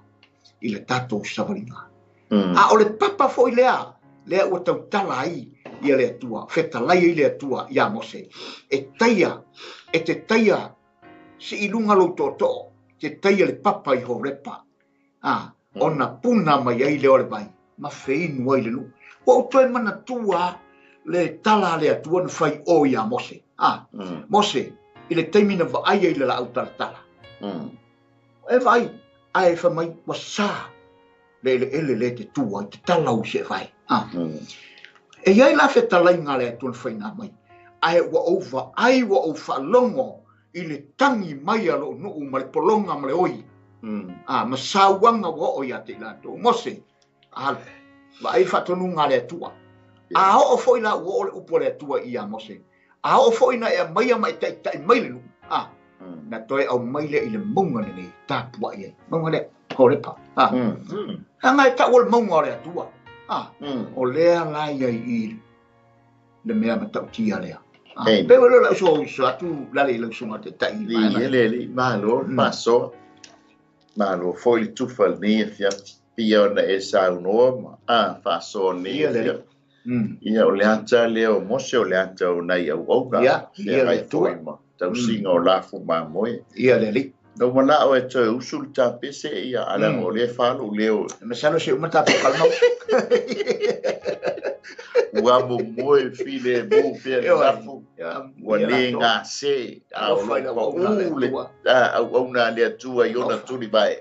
I le tātou savalinga. A o le papa foi lea, lea ua tautala ai ia le Atua, fetalai ai le Atua ia Mose. E taia, e te taia si i lunga lou tootoo, te taia le papa i Horepa. Ona puna mai ai le o le vai, ma feinu ai le nuu. Ua o toe manatua le tala le Atua na fai o ia Mose. Mose, i le taimi na vaai ai le laau talatala. E vai, ae fa mai ua sa le ele ele le te tua i te talau se vai. E iai la fetalaiga le Atua na faina mai. Ae ua ou vaai ua ou faalogo i le tangi mai a lou nuu ma le polonga ma le oi. Ma sauaga ua oo ia te i latou. Mose, alu, vaai faatonuga a le Atua. A oo foi la ua oo le upu a le Atua ia Mose. A oo foi na e aumaia ma e taʻitaʻi mai le nuu. Na toe aumai lea i le mauga lenei tapuai ai. Mauga lea, Horepa. Aga e tau o le mauga o le Atua. O lea la ia i le mea matautia lea. Pe welo lau so atu lale i lau sunga te tai. I ele le malo paso. Malo foi le tufa ni fia pia ona e saunoa ma faso ni fia. Ia o le ata lea o Mose o le ata o nai au auga. Ia le Atua. Tausiga o lafu mamoe. Ia le Alii. No manao e toe usu le tapese ia ala o le falu leo. Masalo se uma tatou kalamau. Ua momoe file mo pea le lafu. Ua le ngase. A o lo le auauna le Atua i ona tuli vai.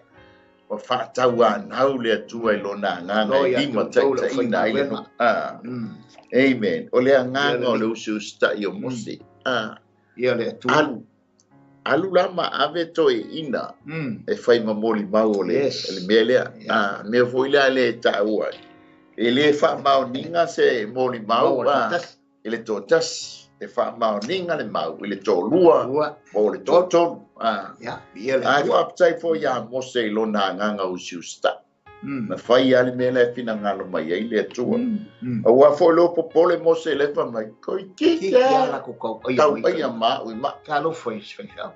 Ua whaatau anau le Atua i lona agaga e lima taitaina ai le nuu. Amen. O le agaga o le usiusitaʻi o Mose. Ia le Atua. Alu la ma ave toe ina e fai ma moli mau o le mea lea. Mea foi lea le taua. E le faamaoniga se moli mau i le toatasi. E faamaoniga le mau i le toalua po o le toatolu. Ai faafetai foi ia Mose i lona agaga usiusitaʻi. Na fai a le mea lea e finagalo mai ai le Atua. Aua foi leo popole Mose le fa mai. Koi Tiki ala ko kau aia ma ui ma. Talofa i se faifeau.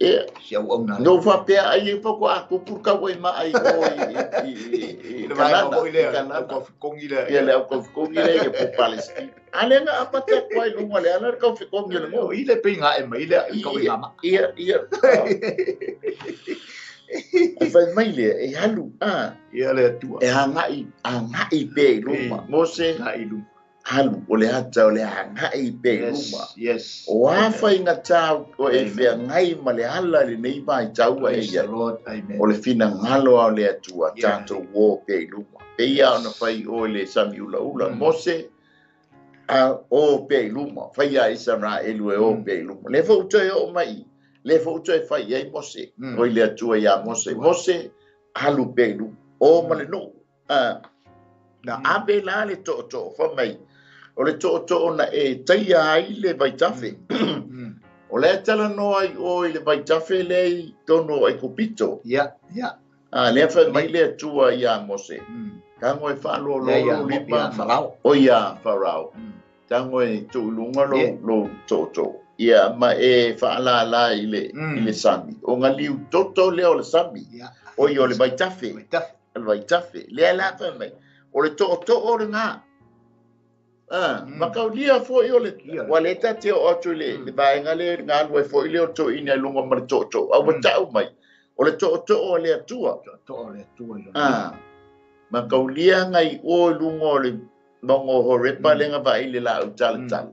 E Si au au nā. No faapea ai e pa ko a kupu kau ai ma ai o i Le vaega foi lea, le kaufekogi lea. Ia le au kaufekogi lea ia po Palestina. A le nga apata ko ai lunga le ala le kaufekogi le mo. I le pinga e mai le kau i ngama. Ia ia. E fai mai le e alu Ia le Atua. E angai pe i luma. Mose Ngai i luma. Alu o le ata o le agai pe i luma. Yes. O a faigata o e feagai ma le ala i lenei vaitau e Praise ia. the Lord. Amen. O le finagalo a o le Atua, Yeah. tatou o pea i luma. Pei ona fai o i le sami ulaula. Mose, a o pea i luma. Fai a Isaraelu e o pea i luma. Le foi toe o mai. Le foi toe fai ai Mose. O i le Atua ia Mose. Mose, alu pea i luma. O ma le nuu. Na ave la le tootoo fa mai. O le tootoo na e taia ai le vaitafe. O le tala noa i o i le vaitafe le i tonu o Aikupito. Yeah, yeah. Lea fai mai le Atua ia Mose. Tango e whaaloa Yeah, lo yeah. lima. Yeah, Farao. O ia Farao. Tango e tuulunga lo lo toto. Ia ma e whaalala i le, i le sami. O ngā liu toto lea o le sami. Yeah. O i o le vaitafe. Vaitafe. O le vaitafe. Lea la fai mai. O le toto o le ngā. Makaulia foi o le wa le tate o atu le le vaenga le ngā lue foi le o to ina i lunga ma le toto. Au watau mai. O le toto o le Atua. Toto o le Atua i lona. Makaulia ngai o i lunga o le mongo horepa lenga vai le la au tala tala.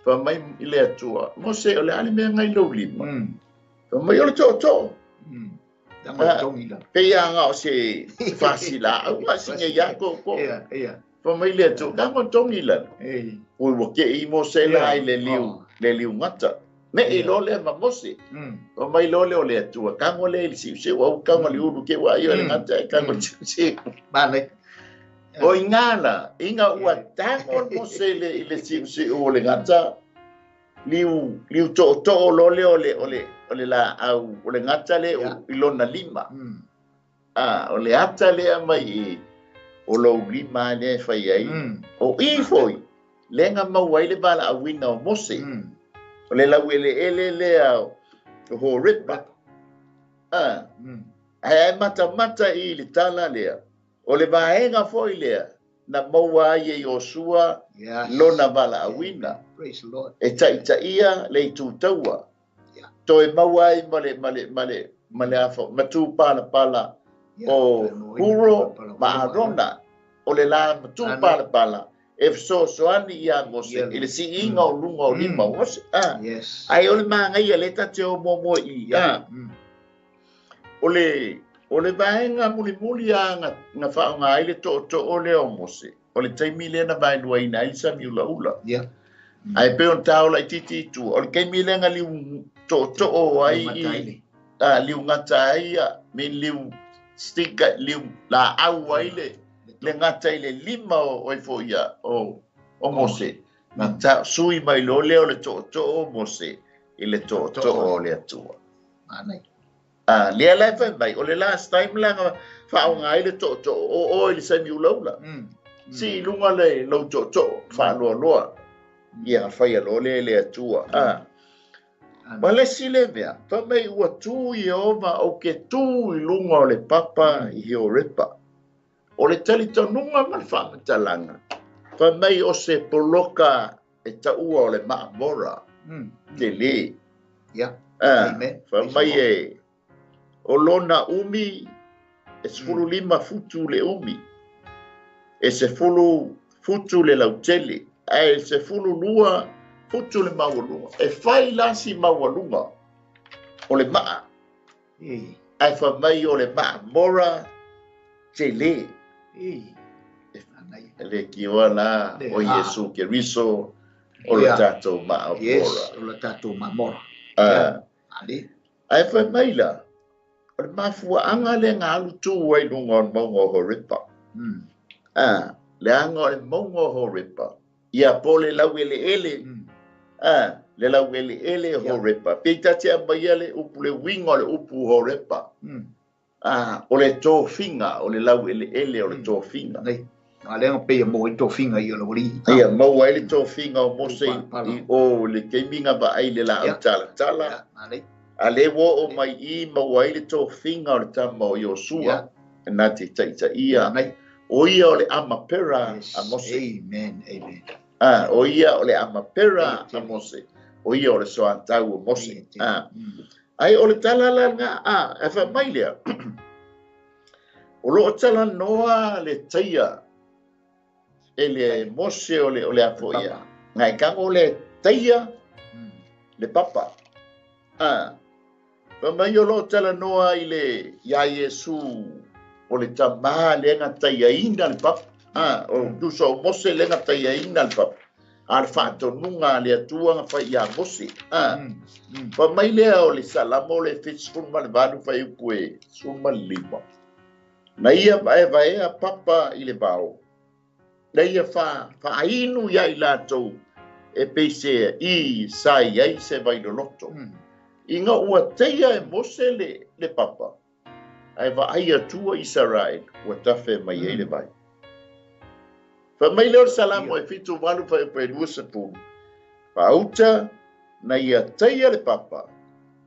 Fa mai i le Atua. Mose o le ale mea ngai lau lima. Fa mai o le toto. Tanga tongi la. Pe ia ngā o se whasila. Au ngā singe ia ko ko. Yeah, yeah. Fa mai le Atua. Ka ngā tongi la. Hey. Oi wa ke i Mose la i le liu, le liu ngata. Me i lo le ma Mose. Fa mai lo le o le Atua. Ka ngā le i siu siu. Au ka ngā li ulu ke wa i o le ngata. Ka ngā siu siu. Ba nei. O i ngā la. I ngā ua tango Mose le i le siu siu o le ngata. Liu, liu to to o lo le o le o le o le la au o le ngata le o i lona lima. O le ata le a mai i o lo lima le fai ai. O i foi le nga mau ai le bala a wina o Mose. O le lau ele ele le a o Horepa. Ai mata mata i le tala lea. O le vaenga foi lea. Na maua ai e Iosua lona vala a wina. Praise the Lord. E taitaia le itu taua. Toe maua ai ma le, ma le, ma le, ma le afa, matu pala pala o Huro ma Arona. O le la matu pala pala. E fesoasoani ia Mose i le siiga o luga o lima o Mose. Yes. Ai o le magaia le tate o momo i. O le o le vaenga mulimuli a nga whaonga ai le toto o le o Mose. O le taimi le na vaelua ina ai sami ula ula. Yeah. Ai pe on taola i titi i tua. O le kaimi le nga liu toto o ai i liu ngata ai a, me liu stika, liu la au ai le, le ngata i le lima o i fo ia o Mose. Ngata sui mai lo leo le toto o Mose i le toto o le Atua. Manai. Lea lai fai mai, o le last time la nga whaonga ai le toto o i le sami ulaula. Si i lunga le lau toto, whaaloa loa. Ia whai a lo le le Atua. Ma le si le mea, fa mai ua tū i ova o ke tū i lunga o le papa i Horepa. O le talitonunga ma le whaamatalanga. Fa mai o se poloka e taua o le maamora. Te le. Yeah. Amen. Fa mai e o lona umi e 15 futu le umi. E 10 futu le lautele. E 12 futu le maualuga. E fai lasi maualuga o le maa. Ai fa mai o le maa mora te le. Le ki oa la o Iesu Keriso o le tatou maa mora. Yes, o le tatou maa mora. Ai fa mai la o le mafuaanga le ngā alu tū ai lunga o le maunga o Horepa. Le anga o le maunga o Horepa. Ia po le lau ele ele. Le lau ele ele Horepa. Pe tate a mai le upu le winga o le upu Horepa. O le tōfinga, o le lau ele ele o le tōfinga. Nei, a lenga pe mo i tōfinga i o le wali. Ia, maua ai le tōfinga o Mose i o le keiminga va ai le la au tala tala. A le wo o mai i maua ai le tōfinga o le tama o Iosua. Nā te taita ia. O ia o le amapera a Mose. Amen, amen. O ia o le amapera a Mose. O ia o le soatau o Mose. Ai o le tala la ngā, e wha mai lea. O loo tala noa le teia. E le Mose o le afoia. Ngai kango le teia le papa. Pa mai o lo tala noa i le ia Iesu o le tamā le nga teia ina le papa. O tuso o Mose le nga teia ina le papa. A le whaatonunga le atua nga whai ia Mose. Pa mai lea o le salamo le fitsfun ma le valu whai upu e suma lima. Na ia vae a papa i le vao. Na ia whaainu ia i lātou e peise i sai ai se vailoloto. Inga ua teia e Mose le papa. Ai vaai atua Israel ua tafe mai ei le vai. Fa mai leo salamo e fitu valu fa e lua sepulu. Pauta na ia teia le papa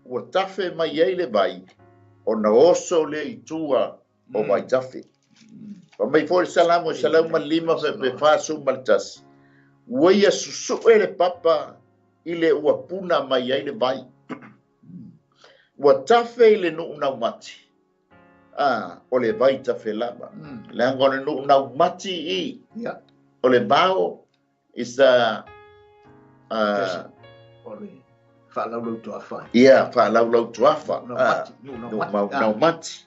ua tafe mai ei le vai o na oso le itua o vai tafe. Fa mai foi salamo e salauma lima fa pe fasu maltas. Ua ia susue le papa i le ua puna mai ai le vai. Ua tafe i le nuu nau mati. O le vai tafe lava. Le anga o le nuu nau mati i. O le vao isa o le whaalaulau tuafa. Ia, whaalaulau tuafa. Nuu mati.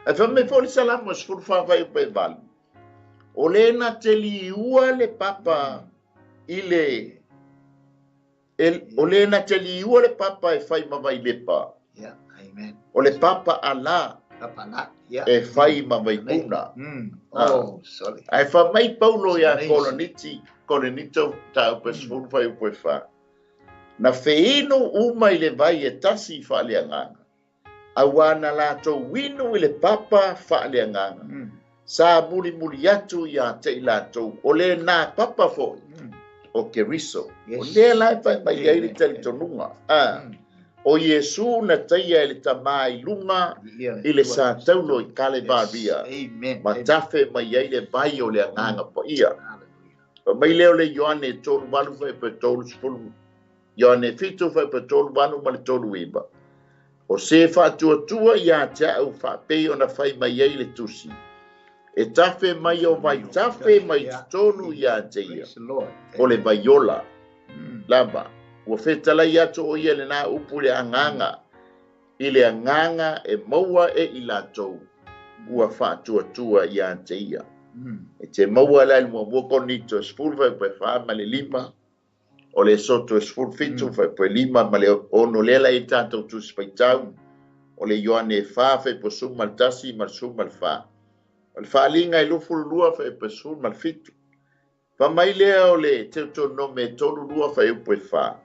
Ai fa me fo le salamo e sefulu fa vai upe valu. O le na te liua le papa i le o le na te liua le papa e fai ma vai lepa. Yeah, amen. O le papa ala. Papa ala, yeah. E fai ma vai puna. Oh, sorry. Ai fa mai Paulo ia Koriniti, Korinito ta upe sefulu fa upe fa. Na feinu uma i le vai e tasi whaaleanganga. Awa na lātou winu i le papa whaaleanganga. Sa muli muli atu ia te i lātou. O le nā papa foi. O Keriso. Yes. O lea lai whai mai ai le talitonunga. O Iesu na teia i le tamā i lunga i le sa taulo i Kalevaria. Amen. Ma tafe mai ai le vai o le anganga po ia. Pa mai leo le Ioane tolu valu whai pe tolu sefulu. Ioane fitu whai pe tolu valu ma le tolu iwa. O se whaatuatua ia te au whaapei o na whai mai ai le tusi. E tafe mai o vai tafe mai tonu ia te ia. O le vaiola. Lava. Ua whetalai atu o ia le nā upu le anganga. I le anganga e maua e i lātou. Ua whaatuatua ia te ia. E te maua lai mua mua konito e sefulu whai pe wha ma le lima. O le soto e sefulu fitu whai pe lima ma le ono lela i tātou tusi paitau. O le Ioane e wha whai po suma le tasi ma le suma le wha. O le whaalinga i lufulu lua whai pe suma le fitu. Fa mai lea o le Teutonome tolu lua whai upu e wha.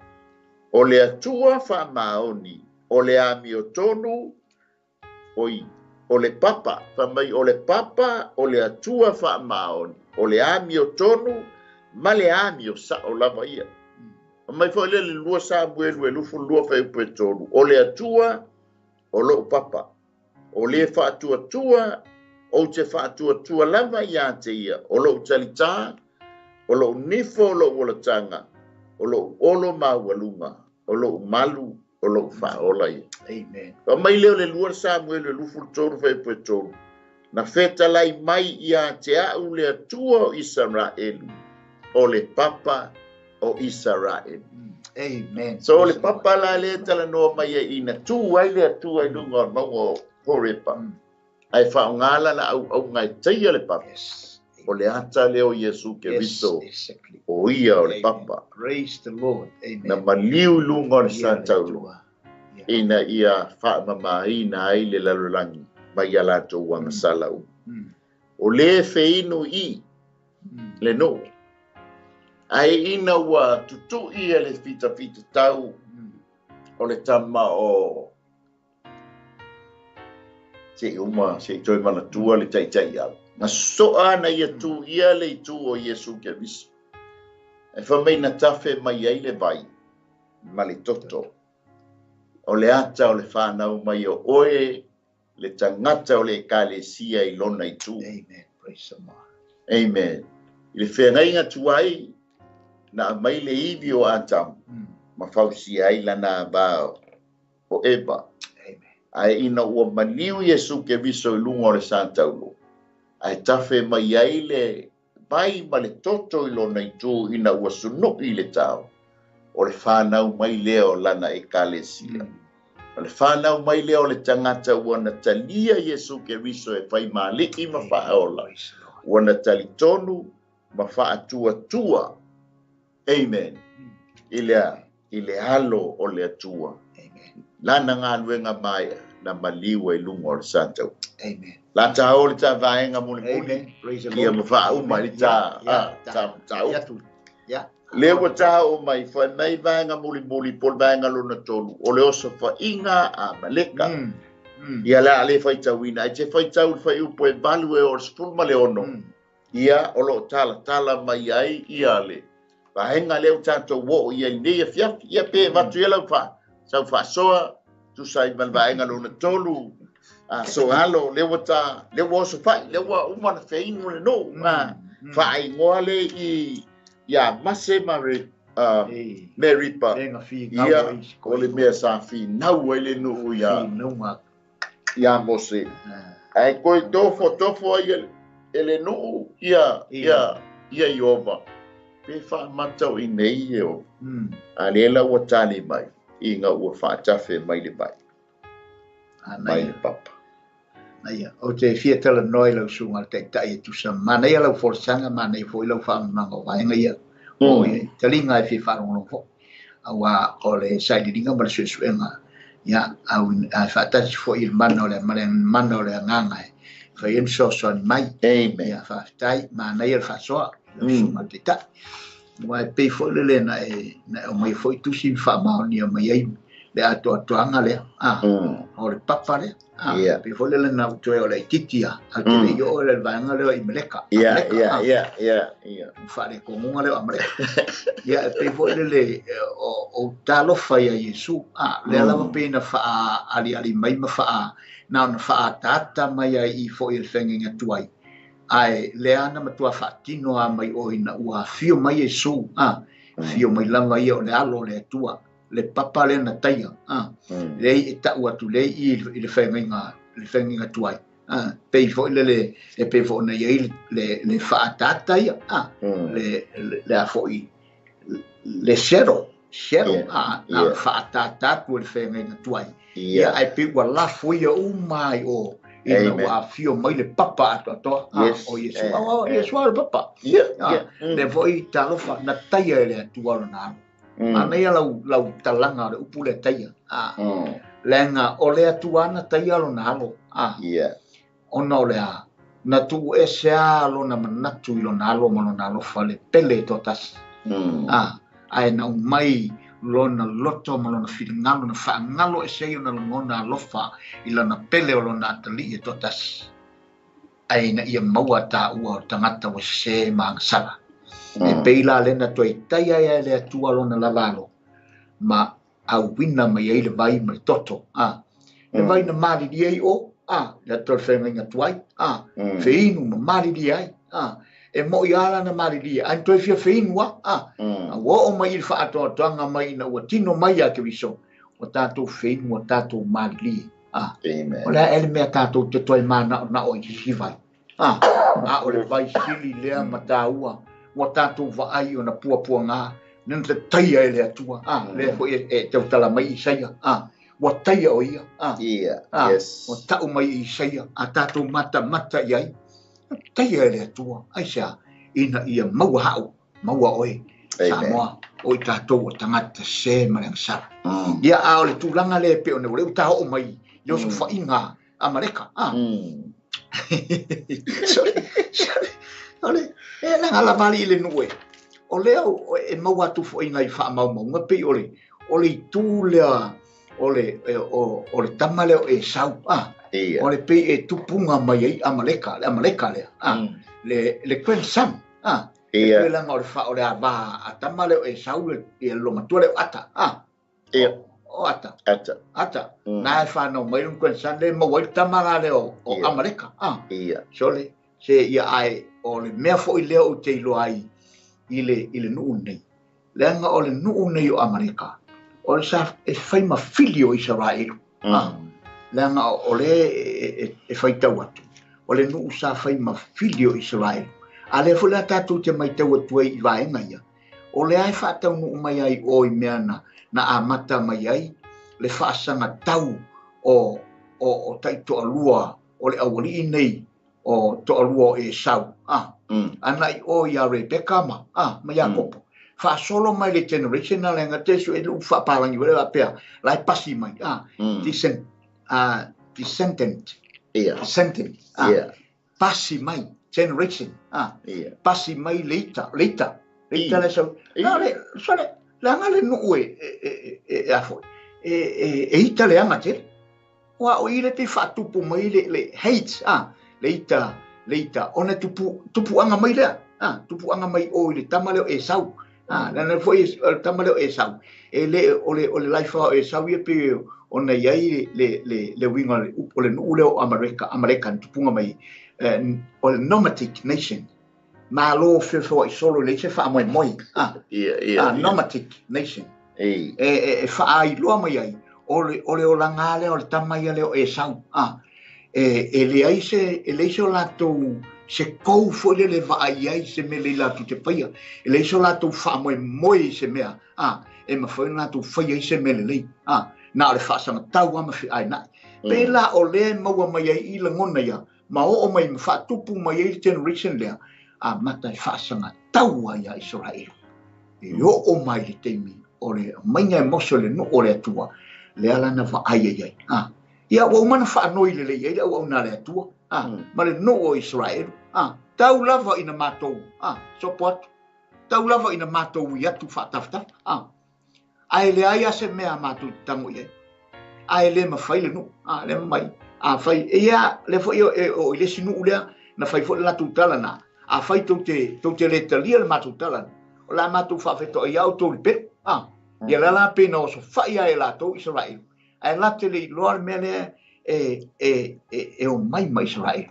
O le atua wha maoni, o le amio tonu, oi, o le papa, fa mai o le papa, o le atua wha maoni, o le amio tonu, ma le amio sa o lava ia. Fa mai foi le lua sa muelu e lufu lua whai upu e tolu. O le atua, o lou papa. O le whaatuatua, o te whaatuatua lava ia te ia. O lou talitā, o lou nifo o lou olatanga, o lou olo maualunga, o lou malu, o lou whaola ia. Amen. Fa mai leo le lua sa muelu e lufu tolu whai upu e tolu. Na whetalai mai ia te au le atua o Israelu, o le papa o Israelu. Amen. So o le papa la le tala noa mai e ina tū ai le atua i lunga o maunga o Horepa. Ai whaongala la au au ngai teia le papa. Yes. O le ata leo Iesu Keriso. Yes, exactly. O ia o le papa. Praise the Lord. Amen. Na maliu lunga o le Santaulo. Ina ia whaamamaina ai le lalolagi mai ia lātou agasala uma. O le feinu i le nuu. Ai ina ua tutui e le fitafita tau o le tama o se uma se toi manatua le taitai au. Na soa na ia tu ia le itu o Iesu Keriso. E fa mai na tafe mai ai le vai ma le toto. O le ata o le whanau mai o oe le tangata o le ekalesia i lona itu. Amen. Praise the Lord. Amen. I le whengainga tuai na mai le iwi o Atamu ma fausia ai lana vā o Eva. Amen. Ai ina ua maliu Iesu Keriso i lunga o le Santaulo. Ai tafe mai ai le vai ma le toto i lona itu ina ua sunu'i le tao. O le whanau mai lea o lana ekalesia. O le whanau mai lea o le tangata ua na talia Iesu Keriso e whai maliki ma whaola. Ua na talitonu ma whaatuatua. Amen. I le alo o le atua. Amen. Lana ngā luenga maia na maliwa i lunga o le sātau. Amen. La tā o le tā vaenga muli muli. Amen. Praise the Lord. Ia mawha uma i tā. Tā. Le ua tā o mai, whai mai vaenga muli muli, pol vaenga lona tolu. O le oso whainga a maleka. Ia la ale whai tauina. Ai te whai tau whai upo e valu e o le sefulu ma le ono. Ia o lo tala tala mai ai ia le. Vaenga leo tātou wo ia i nei fiafi. Ia pe vatu ia lau wha. Sau whasoa, tusai mal vaenga lona tolu. So alo, le ua tā, le ua oso whai, le ua umana whainu le no. Whai ngoa le i ia mase ma Meripa. Ia o le mea sa whinau ai le nuu ia Mose. Ai koe tofo tofo ai e le nuu ia Iova. Pe wha matau i nei e o. A le la ua tali mai i ngā ua whaatafe mai le mai. Mai le papa. Naia, o te fia tala noi lau sunga le taitai e tusa. Manaia lau forsaga, manaia foi lau whaamanga o vaenga ia. O e talinga e fia wharongorongo fo. Aua o le saililinga ma le suesuenga. Ia, au whaatasi foi i le mana o le mana o le anganga e. Whai en sosoani mai. Amen. Ia, whaafetai, manaia le whaasoa lau sunga le taitai. Ua e pei foi le le na e o mai foi tusi whaamaonia mai ai le atoatoanga lea. O le papa lea. Pe foi le na utoe o le ititia. Au te le o le vaenga leo i Meleka. Ia. Whaare kongonga leo a Meleka. Ia, pe foi le le o talofa ia Iesu. Lea lava pe na whaa ali ali mai ma whaa na ona whaa tata mai ai i foi le whengenga tuai. Ai, lea ana matua whaatino a mai o ina ua fio mai Iesu. Fio mai lava ia o le alo le atua. Le papa le na taia. Le i tau atu le i le whengenga tuai. Pei foi le e pei foi na iai le whaatata ia. Le a foi le sero. Na whaatata atu le whengenga tuai. Ia ai pei ua lafo ia umai o ina ua fio mai le papa atu atoa. O Iesu. O Iesu le papa. Le foi talofa na taia e le atua lo na alo. Anaia lau talanga le upu le taia. Lenga o le atuana taia lo na alo. Ona o le a. Na tuu ese a lo na manatu i lo na alo ma lo na alofa le pele to tasi. Ae na umai lo na loto ma lo na whilingalo na whaangalo ese i o na langona alofa i lo na pele o lo na atali e to tasi. Ae na ia maua tā ua o tangata wa se maangasala. E peila le na toi taia ia le atua lona lavalo. Ma au wina mai ai le vai ma le toto. Le vai na mariri ai o. Le atua le whengainga tuai. Wheinu ma mariri ai. E mo i ala na mariri ai. Ai toi fia wheinu a. A ua o mai i le whaatoatoanga mai na ua tino mai a Keriso. O tātou wheinu o tātou mariri. Amen. O lea ele mea tātou te toi mana o na o i hiwai. A o le vai sili lea ma tāua. Ua tātou vaai o na puapua ngā, nena te taia e le atua, lea foi e te utala mai Isaia, ua taia o ia, yes. Ua tau mai Isaia, a tātou mata mata iai, taia e le atua, ai sea, ina ia maua hau, maua oe, Samoa, o i tātou o tangata se ma le angsara. Ia a o le tūlanga le pe o ne o le uta o mai, le oso whainga a Mareka, Sorry. Ole, e langa la vali le nue. O lea e maua atu foi ngai whaamaumaunga pei ole, ole i tū lea, ole, o le tama lea e sau, Ole pei e tupunga mai ai Amaleka, le Amaleka lea, le grandson, E langa o le wha o le a a tama lea e sau e lo matua lea ata, O ata. Ata. Nā e whanau mai le grandson le maua i tama la lea o Amaleka, Sole, se ia ai o le mea foi lea o te iloa ai i le nuu nei. Leanga o le nuu nei o Amaleka, o le sa e whai ma fili o Israelu. Leanga o le e whai tau atu. O le nuu sa whai ma fili o Israelu. A lea foi la tatou te matau atu ai i vaega ia, o lea e faataunuu mai ai o i mea na amata mai ai le faasagatau o taitoalua o le aualii nei o toalua o Esau, ana i o ia Rebeka ma Iakopo. Faasolo mai le generation na lenga te su e lu faapalangi wale pea lai pasi mai descendant. Descendant. Pasi mai generation pasi mai leita le sau le so le langa le nu e afo e ita le anga te wa o ile te faatupu mai le hate leita ona tupu anga mai lea tupu anga mai o ile tama leo Esau lana foi tama leo Esau e le o le life o Esau ia pe ona iai le winga o le nuu leo Amaleka tupunga mai o le nomadic nation malo fefe i solo le se fa moi moi nomadic nation e faailoa mai ai o le olaga lea o le tama ia lea o Esau e leai se o latou se kou foi lele vaai ai se mea le latou te faia e leai se o latou faamoemoe i se mea e mafai ona latou faia i se mea lelei na o le faasagatau a ma feainai pela o lea maua mai ai i lagona ia ma oo mai ma faatupu mai ai le generation lea amata e faasagatau ai a Israel e oo mai le taimi o le maiga e moso le nuu o le Atua lea lana vaai ai ai ia ua uma na faanoi lelei ai le auauna a le Atua ma le nuu o Israel tau lava ina matou sopo atu tau lava ina matou ui atu faatafatafa ae leai a se mea matou te tago i ai ae le mafai le nuu le mai fai ia le foi o i le isi nuu lea na fai foi le latou tala na afai tou te le talia le matou tala o la matou faafetoai au tou le pelu ia la la pe na oso fai ai latou Israel ae late le iloa le mea lea e o mai ma Israel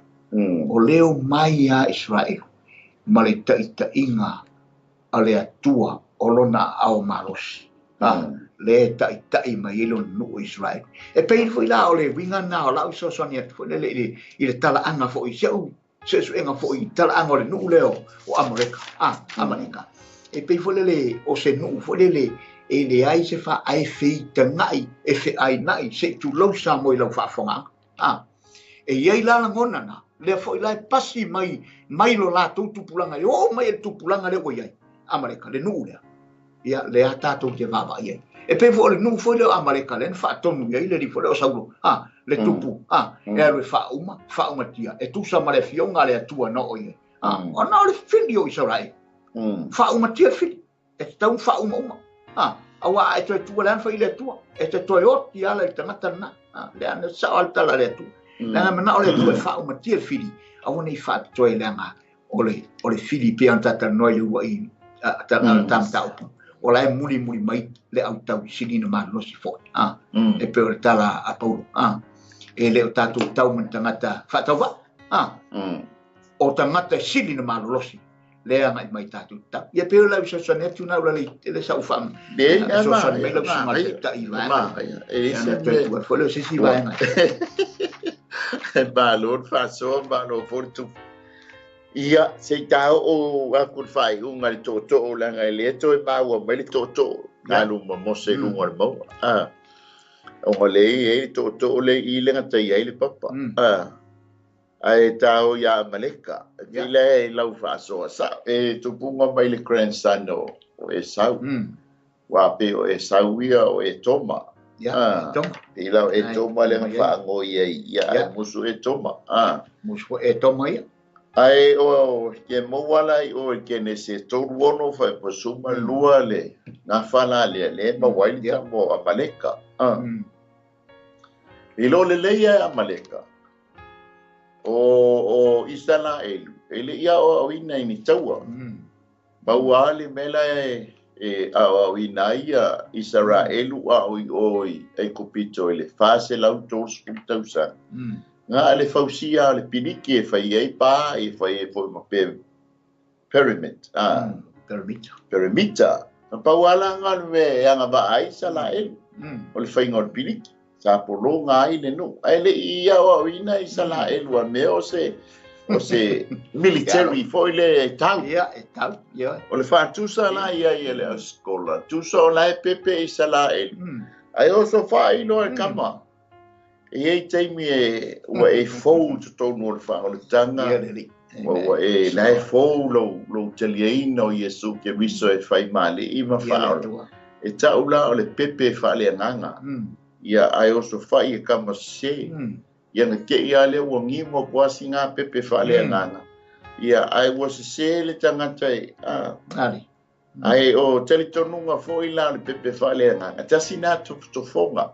o leo mai a Israel ma le taitaiga a le Atua o lona ao malosi le taitai mai ai lona nuu o Israel e pei foi la o le uiga na o lau fesoasoani atu foi lele i le talaaga foi si au suesuega foi i talaaga o le nuu lea o Amaleka Amaleka e pei foi lele o se nuu foi lele e leai se faae feitagai e feainai se i tulou Samoa i lau faafofogaaga e iai la lagona na lea foi la e pasi mai lo latou tupulaga e oo mai e le tupulaga lea ua iai Amaleka le nuu lea ia lea tatou te vaavaai ai e pei foi o le nuu foi lea o Amaleka lea na faatonu i ai le alii foi lea o Saulo le tupu e alu e faauma faaumatia e tusa ma le afioga a le Atua na oo i ai ona o le fili o Israel faaumatia le fili e tatau faaumauma aua e toe tua le ana fai le Atua e te toe oti ala i tagata lena lea na sao ale tala le Atua leaga manao le Atua e faaumatia le fili aua nei faatoe leaga o le fili pei ona tatalanoa i le uluai tamataupu o la e mulimuli mai le autau sili na malolosi foi e pei o le tala a Paulo e le o tatou tau ma ni tagata faatauvaa o tagata sili na malolosi lea agai mai tatou tau ia pei o lau fesoasoani atu na ula le sau fesoasoani mai lau susuga le taitai i vaega e foi le o se isi vaega e malo le faasoa malo foi le tupu ia se i taoo aku le faaiuga le tootoo leaga e le toe maua mai le tootoo na luma mose i luga o le maua ona le i ai le tootoo le i le gatai ai le papa ae tao ia Amaleka e le e lau faasoa sa e tupunga mai le grandson o Esau wa pe o Esau ia o Etoma i lau Etoma le faangoi ai ia musu Etoma musu Etoma ia ae o ke maua i o ke nese tolu ono fai pasuma lua le ngafala le le maua i le mo Amaleka i lo le leia Amaleka o Israel e le ia o ina ni taua maua le mela e au ina ia Israel o i e kopito le fase lau tos tausa nga le fausia le piliki e fai ai pa e fai e foi ma pyramid perimeter na pauala nga le anga va ai Israel o le fai ngol piliki sa polonga ai le no ai le ia o ina Israel wa me o se O se military foi lea e tau. Ia, e tau, ia. O le faatusa la ia ia le ausikola. Tusa o la e pepe i Salaelu. Ae oso faailoa e kama. E i ai taimi e ua e fou i totonu o le faaolataga. Ia le Alii. Ua ua e la e fou lou, lou taliaina o Iesu Keriso e fai ma alii ma faaola. E tau la o le pepe faaleagaga. Ia ae oso fai e kama sese. Ia na te i a lea ua gimo ko asi ngā pepe faaleagaga. Ia ae ua sese le tagata e a. Ali. Ae o talitonuga foi la o le pepe faaleagaga. Tasi nā tofotofoga.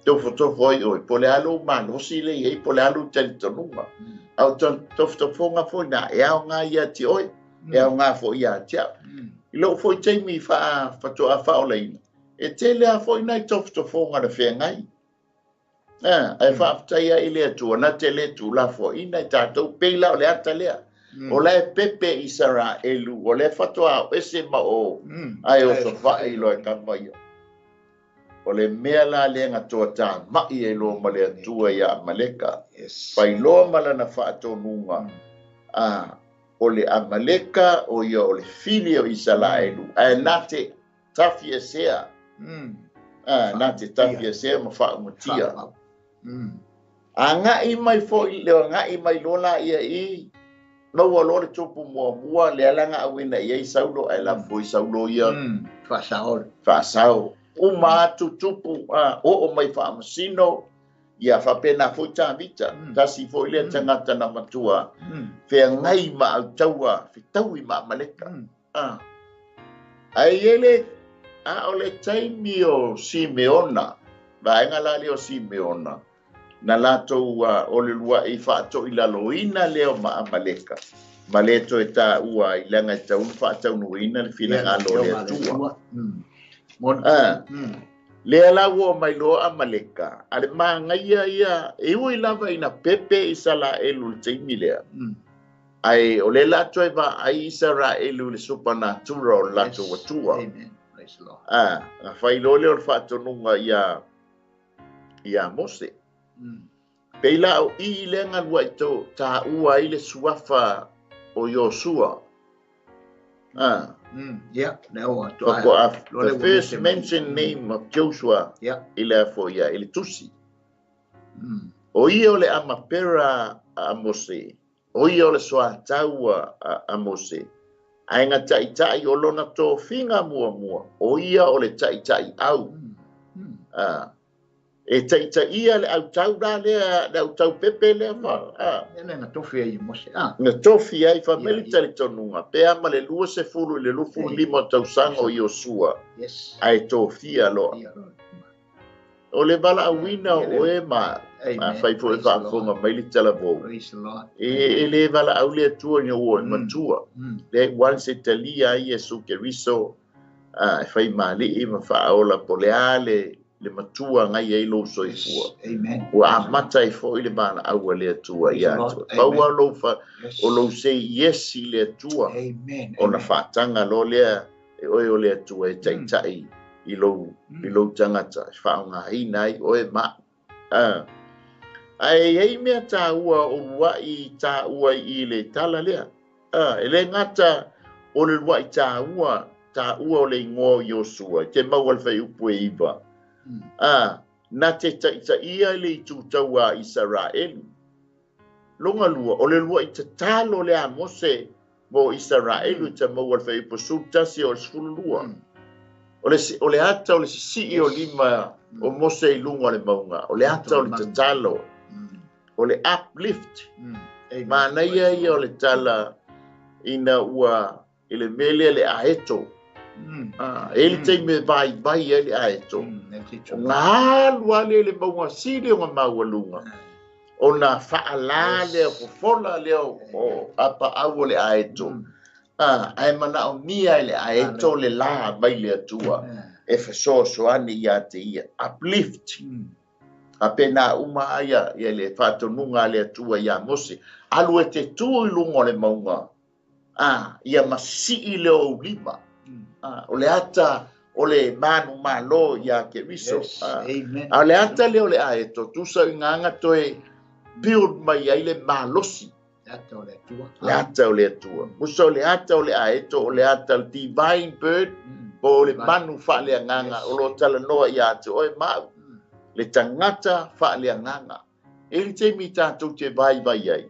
Tofotofo ai oe, po o le a lou malosi lea i ai, po o le a lou talitonuga. A o tofotofoga foi nā, e aoga ia te oe, e aoga foi ia te au. I lou foi taimi faatoa faaolaina, e tele lava foi nai tofotofoga na feagai. Ae faafetai ai i le Atua, na te le tuulafoaiina i tatou, pei la o le ata lea. O la e pepe Isaraelu, o lea faatoa ao ese ma o, ae osofai loa e kama ia. O le mea la lea na toatamai ai loa ma le Atua ia Amaleka. Fai loa ma lana faatonuga, a, o le Amaleka o ia o le fili o Isaraelu, ae na te tafiesea. Na te tafiesea ma faaumatia. Agai mai foi le agai mai loa la ia i maua loa le tupu muamua lea la na auina i ai Saulo, ae lafo foi Saulo ia. Faasao. Faasao. Uma atu tupu oo mai faamasino, ia faapena foi Tavita. Tasi foi lea tagata na matua. Feagai ma autaua, fetaui ma Amaleka. Ae i le a o le taimi o Simeona, vaega la lea o Simeona, na latou o le lua'i faatoilaloina lea o ma Amaleka, ma le toe taua ai leaga e tatau ona faataunuuina le finagalo o le Atua. Lea la ua oo mai loa Amaleka, a le magaia ia, e ui lava ina pepe Isaraelu i le taimi lea, ae o lea la toe vaai Isaraelu i le supernatural o le latou Atua. Na fai loa lea o le faatonuga ia Mose. Pei la o i lea na lua'i taua ai le suafa o Iosua. Yeah, the first mentioned name of Joshua i le afo ia, i le tusi. O ia o le amapera a Mose, o ia o le soataua a Mose, ae na taʻitaʻi o lona tofiga muamua, o ia o le taʻitaʻi au. E taʻitaʻia le autau la lea, le autau pepe lea fa. Ia na tofi ai Mose. Na tofi ai fa mai le talitonuga, pe a ma le 20 i le 25 tausaga o Iosua. Ae tofia loa. O le valaauina o oe ma afai foi faafofoga mai le talavou. E le valaau le Atua ina ua oe matua. Le once e talia ai Iesu Keriso, e fai mali'i ma faaola po o le a le matua ngai ai lou soifua. Ua amata ai foi le valaau a le Atua ia te oe. Pau lava o lou say yes i le Atua, ona faataga loa lea e oe o le Atua e taʻitaʻi i lou tagata, e faaaogaina ai oe ma au. Ae i ai mea taua o luaʻi taua i le tala lea. E le gata o le luaʻi taua, taua o le igoa o Iosua, e te maua le fuaiupu e 9. Na te taʻitaʻia i le itu taua a Isaraelu. Lona lua, o le luaʻi tatalo lea a Mose mo Isaraelu e te maua le fuaiupu 11 o le 12. O le ata o le sisii o lima o Mose i luga o le mauga, o le ata o le tatalo, o le uplift. Manaia ia o le tala ina ua i le mea lea le aeto. E le taimi e vaivai ai le aeto. O ngā alu a lea le mauga sili o ngā maualuga. Ona faalā lea, fofola lea o apaau o le aeto. Ae manaomia e le aeto le la mai le Atua. E fesoasoani ia te ia. Uplift. A pena uma aia ia le faatonuga a le Atua ia Mose. Alu e te tu i luga o le mauga. Ia masii le ou lima. O le ata o le manu malo ia Keriso. A o le ata lea o le aeto, tusa i ngāga toe build mai ai le malosi. Le ata o le Atua. Musa o le ata o le aeto, o le ata o le divine bird, po o le manu faaleagaga o lo talanoa ia te oe mau. Le tagata faaleagaga. E le taimi tatou te vaivai ai.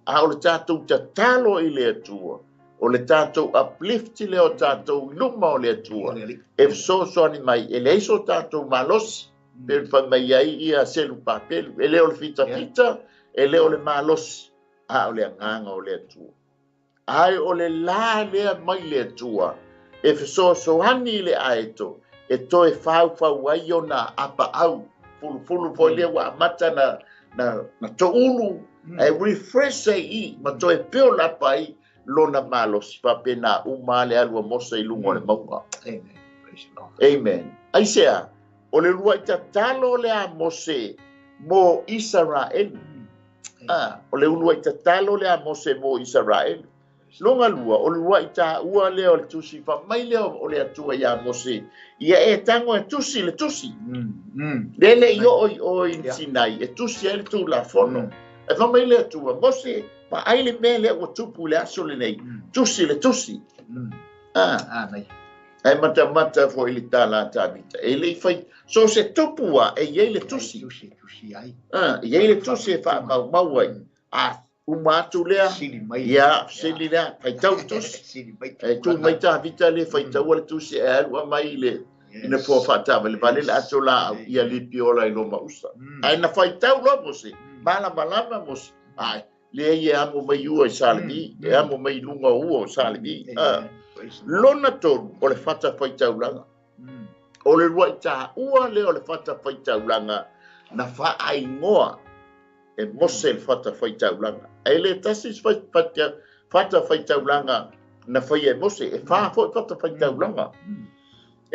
A o le tatou tatalo i le Atua, o le tatou uplift lea o tatou i luma o le Atua, e fesoasoani mai, e leai so tatou malosi, pe fai mai ai ia selu papelu, e le o le fitafita, e le o le malosi, a o le agaga o le Atua. Ae o le la lea mai le Atua, e fesoasoani i le aeto, e toe faufau ai ona apaau, fulufulu foi lea ua amata na toulu, e refresh ai i, ma toe build up ai lona malosi, faapena uma le alu a Mose i luga o le mauga. Amen. Praise the Lord. Amen. Aisea, o le luai tatalo le a Mose mo Israel. O le uluai tatalo le a Mose mo Israel. Longa lua, o le luai tāua lea o le tusi, fa mai lea o le Atua ia Mose, ia e tango e tusi le tusi. Lele i o i o i Sinai, e tusi ai le Tulafono. E fa mai le Atua, Mose, ma ai le mea lea ua tupu le aso lenei, tusi le tusi. Ai matamata foi le tala a Tavita. E le i fai, so se tupu a, e iai le tusi. Tusi, tusi ai. Iai le tusi e whaamaumau ai. A, uma atu lea, Sili mai. ia, sili lea, faitau le tusi. Sili mai. E tu mai Tavita le faitaua le tusi e alu a mai le, ina po whaatava, le vale le ato la au, ia lipi ola i loma usa. Ai na faitau lo Mose, malamalama Mose. Ai, le ia amo mai ua i Salemi, e amo mai lunga ua o Salemi. Lona tolu, o le fata faitaulaga. O le rua i tāua lea o le fata faitaulaga, na whaaingoa e Mose le fata faitaulaga. E le tasi fata faitaulaga na whai e Mose, e wha foi fata faitaulaga.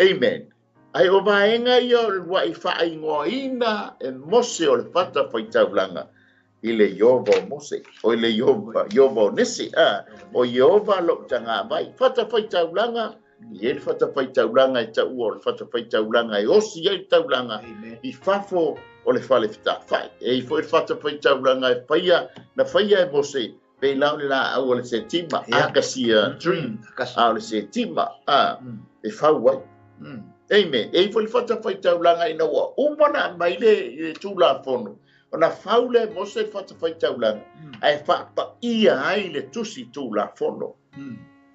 Amen. Ai o vaenga ia o le rua i whaaingoaina e Mose o le fata faitaulaga. I le Iova o Mose, o i le Iova, Iova o Nisi, o Iova lo tanga mai. Fata faitaulaga, i e le fata faitaulaga e taua o le fata faitaulaga e osi ai le taulaga i fafo o le fale fitafai. E i foi le fata faitaulaga e whaia, na whaia e Mose, pe lau le la au o le setima, acacia tree, a o le setima, e fau ai. Amen. E i foi le fata faitaulaga ina ua uma na mai le Tulafono. Ona fau le Mose le fata faitaulaga, ae whaapaia ai le tusi Tulafono.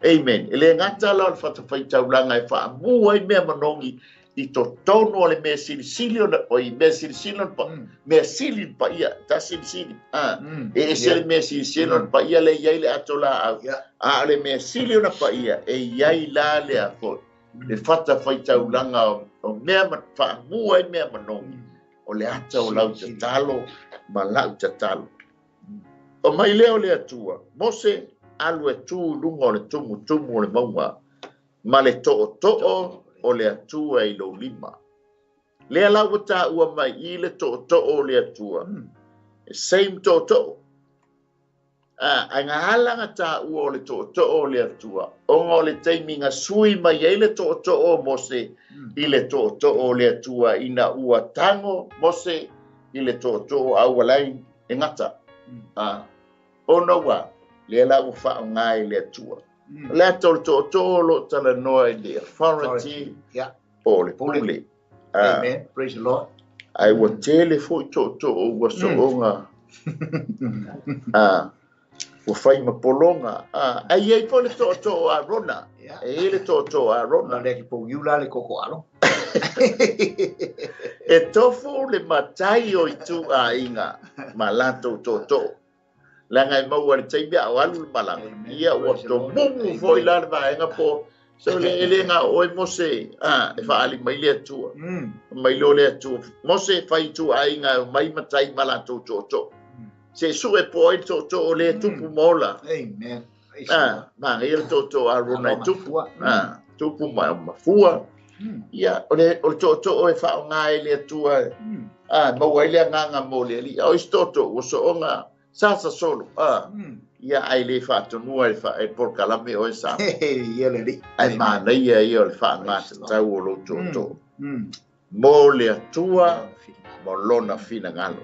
Amen. E le ngata la o le fata faitaulaga e whaamua i mea manongi i totonu o le mea silisili ona, o i mea silisili ona pa, mea sili pa ia, ta silisili. E ese le mea silisili ona pa ia le iai le ato la au. A o le mea sili ona pa ia, e iai la le a foi. Le fata faitaulaga o mea ma, whaamua i mea manongi. O le ata o lau tatalo ma lau tatalo. O mai lea o le Atua, Mose alu e tu lunga o le tumu tumu o le maunga, ma le to'oto'o o le Atua i lou lima. Lea lau ua tāua mai i le to'oto'o o le Atua. Same to'oto'o. Ai ngā alanga tāua o le to'oto'o o le Atua. Onga o le taimi ngā sui mai ai le to'oto'o o Mose i le to'oto'o o le Atua ina ua tango Mose i le to'oto'o au alai e ngata. Ona ua, lea la ua whaonga i le Atua. Le ata o le to'oto'o o lo talanoa i le authority o le pule. Amen. Praise the Lord. Ai ua tele foi to'oto'o ua soonga. Ua whai ma polonga. Ai ai po le to'oto'o a Rona. E le to'oto'o a Rona. Le ki po iula le koko alo. E tofu le matai o i tu a inga ma latou to'oto'o. Langa e maua le taimi a o alu le malanga. Ia ua to mumu foi la le vaenga po. So le ele ngā oe Mose, e whaali mai le Atua. Mai lo le Atua. Mose whai tu a inga mai matai ma latou to'oto'o. Se su e po ai to'oto'o le tupu mola. Amen. Ma ngai le to'oto'o a Rona e tupu. Tupu ma mafua. Ia, o le to'oto'o e whaonga e le Atua. Maua ai le anganga mo le ali. O isi to'oto'o, ua soonga sasa solo. Ia ai le whaatonua e porkalame o e sa. Ia le li. Ai mānaia ia o le whaanga tatau o lo to'oto'o. Mo le Atua, mo lona finangalo.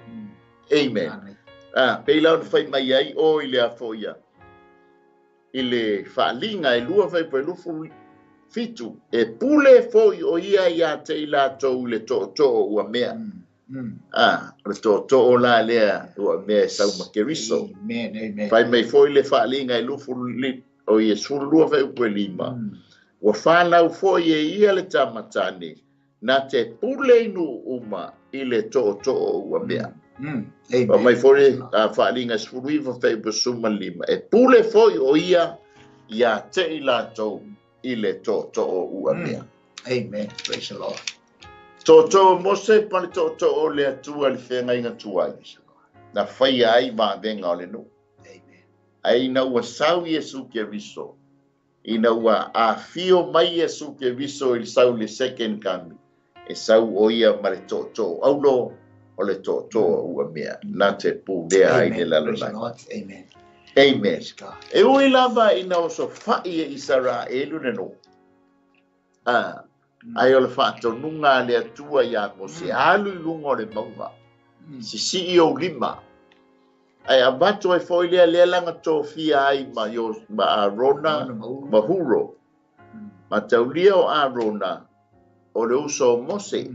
Amen. Pei la ona fai mai ai o i le afo ia. I le faaaliga e 2 fuaiupu 27, e pule foi o ia ia te i latou i le tootoo ua mea. O le tootoo la lea ua mea e sau ma Keriso. Amen, amen. Fai mai foi le faaaliga e 12 fuaiupu 5. Ua whanau foi e ia le tamatane, na te pule inu uma i le tootoo ua mea. Amen. Mai foi a faaaliga 19 fuaiupu 15. E pule foi o ia ia te i latou i le tootoo ua mea. Amen. Praise the Lord. Tootoo Mose pa le tootoo le atua le whengainga tuai. Na whaia ai maavenga o le nu. Amen. Ai na ua sau Iesu Keriso. Ina ua afio mai Iesu Keriso i sau le second coming. E sau o ia ma le tootoo aulo o le tootoo ua mea. Na te pulea ai le Praise the lalolagi. Lord. Amen. Amen. Praise God. E ui lava ina o so fai e Isaraelu le no. Ai o le whaatonunga le atua ia Mose. Alu i lunga o le maunga. Sisi i o lima. Ai avatu ai foi lea lea langa tōfia ai ma, yo, ma Arona ma Huro. Ma taulia o Arona o le uso o Mose.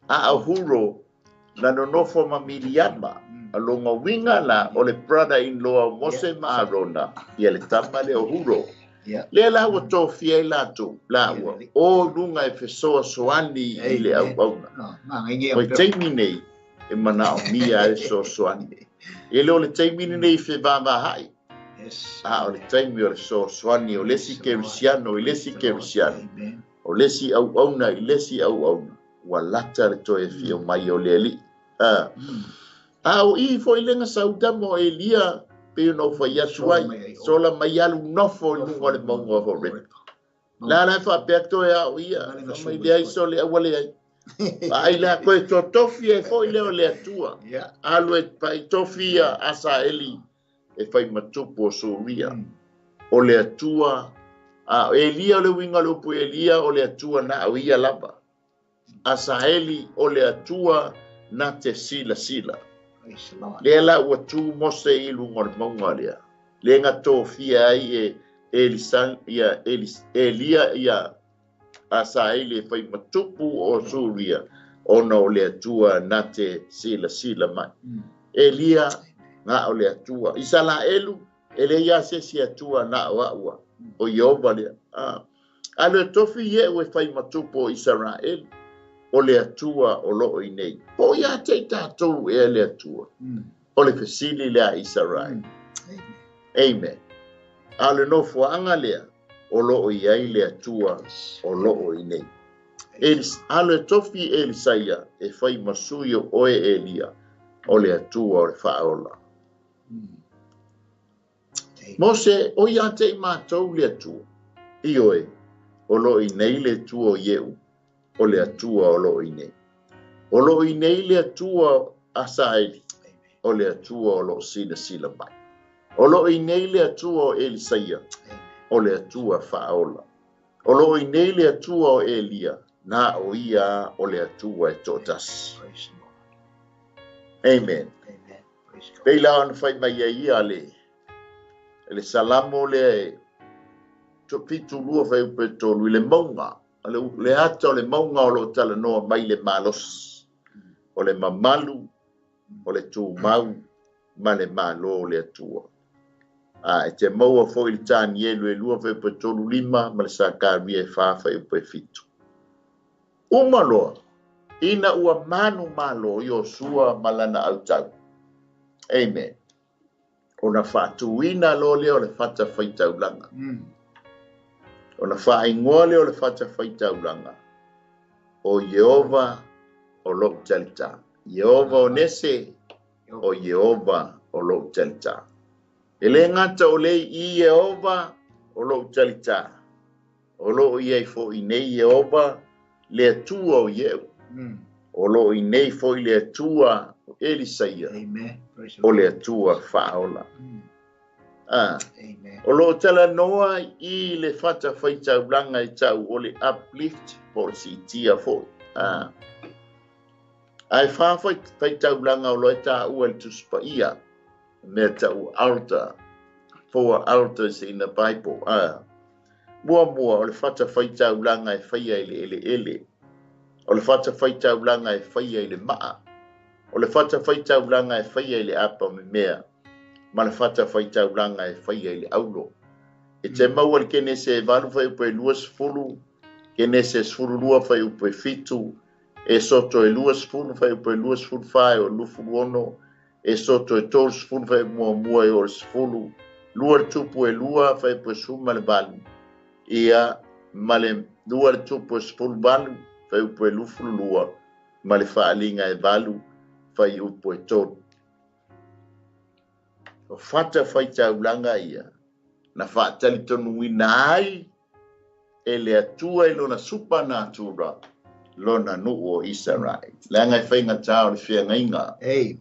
A o Huro na nonofo ma Miriama. A longa winga la o le brother-in-law o Mose ma Arona. Ia le tama le o Huro. Lea la ua tōfia i lātou, la ua o lunga e fesoa soani i le Amen. auauna. No, ma ngai Oi taimi nei e mana o mia e so soani. E le o le taimi nei fe vava hai. Yes. A o le taimi o le so soani o lesi kerisiano i lesi kerisiano. Amen. O lesi auauna i lesi auauna. Ua lata le toe fio mai o le ali. A o i foi lenga saudamo o Elia pe no fai atu ai. Sola mai alu nofo i lunga o le maunga o Horeb. La la fa pe toe a o ia. Fa mai le ai so le awale ai. Ai la koe totofi e foi leo le atua. Alu e pai tofi a Asaeli e fai matupu o Suria. O le atua a Elia o le winga le upu Elia o le atua na o ia lava. Asaeli o le atua na te sila sila. Lea la ua tu Mose i lunga o le maunga lea. Le nga tofia ai e Elisan, ia Elis, Elia ia Asaeli e fai matupu o Suria. Ona o le atua na te sila sila mai. Elia ngā o le atua. Isalaelu, e le ia se si atua na o aua. O Iova lea. A le tofi ie ue fai matupu o Israel. O le atua o loo i nei. Po ia te i tātou e le atua. O le fesili lea Israel. Amen. A le nofoaga lea, o loo i ai le atua o loo i nei. A le tofi Elisaia e fai masui o oe Elia o le atua o le whaola. Mose, o ia te i mātou le atua. I oe, o loo i nei le atua o ieu, o le atua o loo i nei. O loo i nei le atua a Saeli, o le atua o loo sila sila mai. O loo i nei le atua o Elisaia, o le atua whaola. O loo i nei le atua o Elia, nā o ia o le atua e tōtasi. Amen. Pei la ona fai mai ai ia le salamo le fitu lua fai upe tolu i le maunga. Le ata o le maunga o lo tala noa mai le malosi. O le mamalu, o le tūmau, ma le malo o le atua. E te maua foi le tānielu e 2 fai upe 3 5, ma le sakaria e 4 fai upe 7. Uma loa, ina ua manu malo i o sua malana autau. Amen. Ona whaatuina lo lea o le whata whaitaulanga. Ona whaingoa lea o le whata whaitaulanga. O Yehova o lou talita. Yehova o nese, o Yehova o lou talita. E le ngata o lei i Yehova o lou talita. O lou iai fo i nei Yehova le atua o ieu. O lou i nei fo i le atua o Elisaia. Amen. O le atua whaola. Amen. O lo tala noa i le whata whaitaulanga i tau o le uplift po le siitia foi. Ai wha whaitaulanga o loe tā ua le tuspa ia. Mea tau altar. Four altars in the Bible. Muamua o le fatafaitaulaga e faia i le eleele. O le fatafaitaulaga e faia i le maa. O le fatafaitaulaga e faia i le apa memea. Ma le fatafaitaulaga e faia i le aulo. E te maua le Kenese 8 fuaiupu e 20, Kenese 12 fuaiupu e 7, e soto e 20 fuaiupu e 24 e o 26, e soto e 30 fuaiupu muamua e o le 10, lua le tupu e 2 fuaiupu e 18, ia ma le lua le tupu e 18 fuaiupu e 22, ma le faaliga e 8 fuaiupu e 3. O fatafaitaulaga ia, na fatalitonuina ai e le Atua i lona supernatural, lona nuu o Israel. Leaga e faigata o le feagaiga. Amen.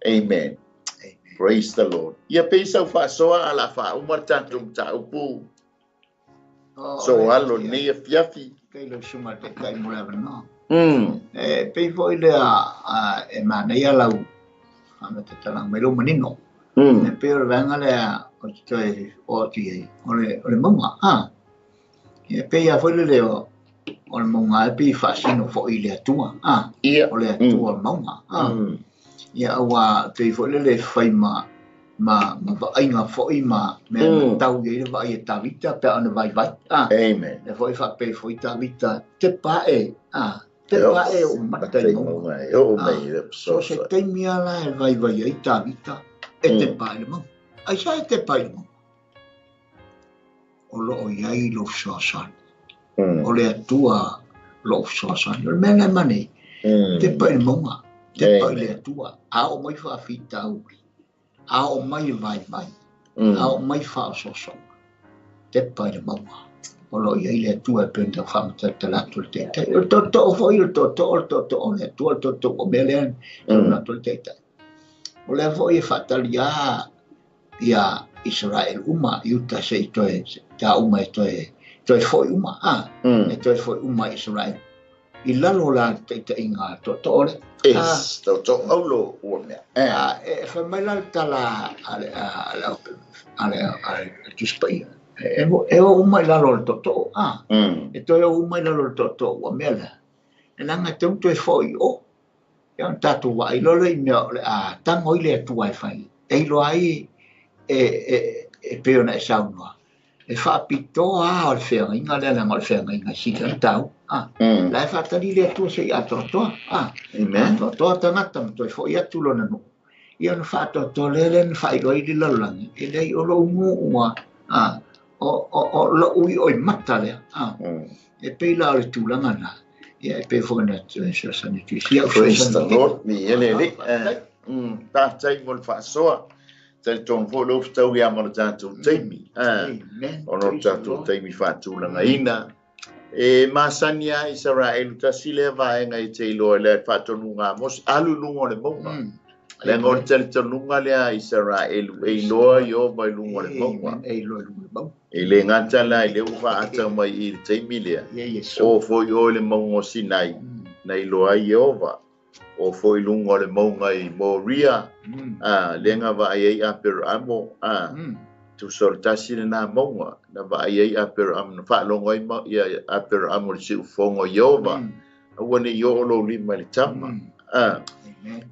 Amen. Amen. Praise the Lord. Ia pei sau faasoa ala faauma le tatou mataupu. So alo nei afiafi. Pei lau susuga le Taitai mo le avanoa. E pei foi lea e manaia lau faamatalaga mai lou manino. E pei o le vaega lea o te toe oo atu i ai, o le mauga. E pei lava foi lele o le mauga e pei faasino foi i le Atua. O le Atua o le mauga. Ia aua pei foi lele fai ma vaaiga foi ma mea na tau i ai le vaai e Tavita pe a ona vaivai. Amen. E foi faapei foi Tavita te pae. Te pae o mata i mauga. So se taimi ala e vaivai ai Tavita e te pae le mauga. Ai sa e te pae le mauga. O loo iai lou fesoasoani. O le Atua lou fesoasoani. O le mea lea manei. Te pae le mauga. Te pae le Atua. A o mai faafitauli. A o mai vaivai. A o mai faaosoosoga. Te pae le mauga. O loo iai le Atua e pei ona tau faamatala atu le Taitai. O le tootoo foi, o le tootoo, o le tootoo o le Atua, o le tootoo o mea lea na atu le Taitai. O lea foi e faatalia ia Israel uma, Iuta se i toe, ta uma e toe foi uma, e toe foi uma Israel. I lalo la taitaiga tootoo le. Es, tootoo aulo ua mea. E fai mai la le tala a le Tusi Paia. E o uma i lalo o le tootoo, E toe o uma i lalo o le tootoo ua mea lea. E leaga e tau toe foi o. Ia ona tatou vaai loa lea i mea o le a tango i le Atua e fai. E iloa ai e pei ona e saunoa. E faapitoa lava o le feagaiga lea leaga o le feagaiga e sili ona taua. La e faatali le Atua se i atoatoa. Atoatoa tagata ma toe foi atu lona nuu. Ia ona faatoatoa lea lea na faailoa ai le lalolagi. E leai o lou nuu ua o lou i'o i mata lea. E pei la o le tulaga na. Ia e pei foi na fesoasoani atu i si au Praise the fesoasoani. Lord. Mi ele le. Tātai mo le faasoa. Talitonu foi lou fetau ia ma le tatou taimi. Amen. Ona o le tatou taimi faatulagaina. E masani a Israel tasi lea vaega i te iloa i le faatonuga a Mose, alu i luga o le mauga. Leaga o le talitonuga lea a Israel e iloa Ieova i luga o le mauga. E iloa i luga o le mauga. E le gata la i le ua faata mai i le taimi lea. O foi o le mauga o Sinai, na iloa ai Ieova. O foi luga o le mauga i Moria, lenga vaai ai Aperamo, tusa o le tasi lena mauga, na vaai ai Aperamo, na faalogo ai ia Aperamo le siufogo o Ieova. Aua ne i oo lou lima i le tama.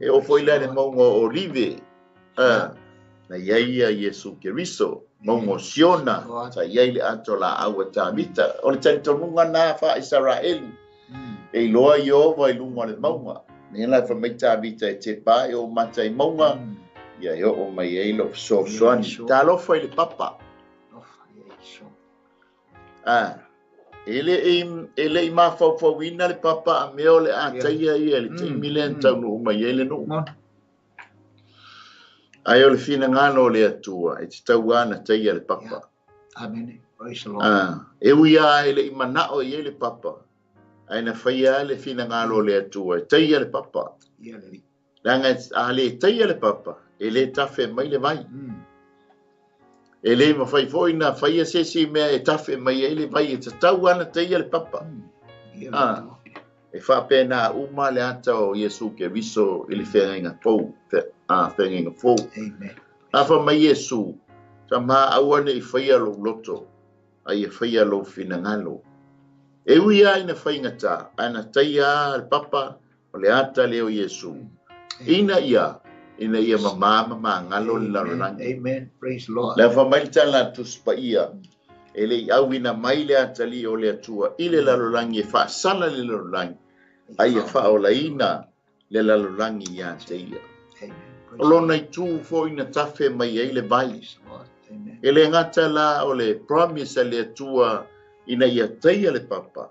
E o foi la le mauga o Olive, na iai ia Iesu Keriso, mauga o Siona, sa iai le ato laau a Tavita. O le talitonuga na faa-Isaraelu, e iloa Ieova i luga o le mauga. Nei la fai mai Tavita e te pa e o mata i mauga, ia e oo mai ai lou fesoasoani. Talofa i le papa. E le i mafaufauina le papa a mea o le ataia ia le taimi lea na taunuu mai ai le nuu. Ai o le finagalo o le Atua e te tau ana taia le papa. Amen. Praise the Lord. E ui lava e le i manao i ai le papa. Ai na faia le finagalo o le Atua e taia le papa. Leaga a le taia le papa, e le tafe mai le vai. E le mafai foi na faia se isi mea e tafe mai ai le vai e tatau ana taia le papa. E faapena uma le ata o Iesu Keriso i le feagaiga fou, feagaiga fou. Amen. Afa mai Iesu, tama aua ne i whaia lou loto, ai e whaia lou finagalo. E ui a ina whaingata, ana taia le papa, o le ata leo Iesu. Ina ia, ina ia mamama mangalo le lalolagi. Amen. Praise Lord. Le afa mai le tala tuspaia, e le i auina mai le atali o le atua, i le lalolagi e whaasala le lalolagi, ai e whaolaina le lalolagi ia te ia. O lona i tū fo ina tafe mai ai le vai. E le ngata la o le promise a le atua ina ia teia le papa.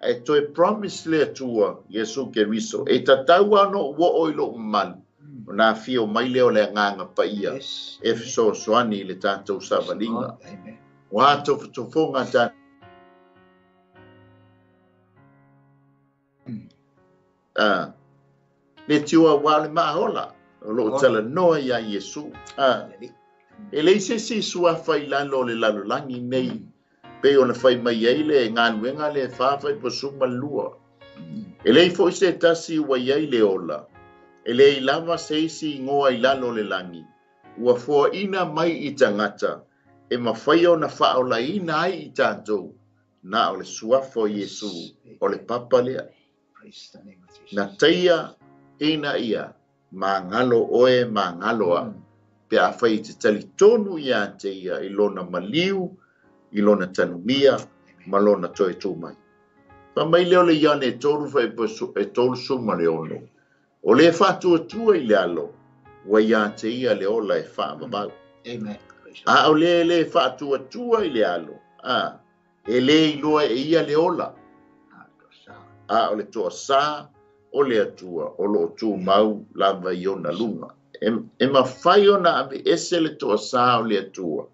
E toe promise le atua Iesu Keriso. E tatau ano ua o i lo malu. O nā fio mai leo le nganga pa ia. E fesoasoani le tātou savalinga. Wā tofotofonga tā. Le tiua wā le mahola. O lo tala noa ia Iesu. E le se si sua fai lalo le lalolangi nei. Pe ona fai mai ai le ngaluenga le whawhai po suma lua. E le ifo se tasi ua iai le ola. E le i lava se isi ngoa i lalo le langi. Ua fua ina mai i tangata. E mawhai ona whaola ina ai i tātou. Nā o le suafo Iesu. O le papa lea. Na teia ina ia. Mangalo oe, mangalo a. Pe a whai te tali tonu ia te ia i lona maliu, i lona tanumia, ma lona toe tū mai. Fa mai leo le iane e tōru whai e tōru suma le ono. O le whātua i le alo, wa ia te ia le ola e whaamamau. Amen. A o le le whātua i le alo, a, e le iloa e ia le ola. A o le toa sā, o le atua, o lo tū mau lava i ona lunga. E mawhai ona ave ese le toa sā o le atua.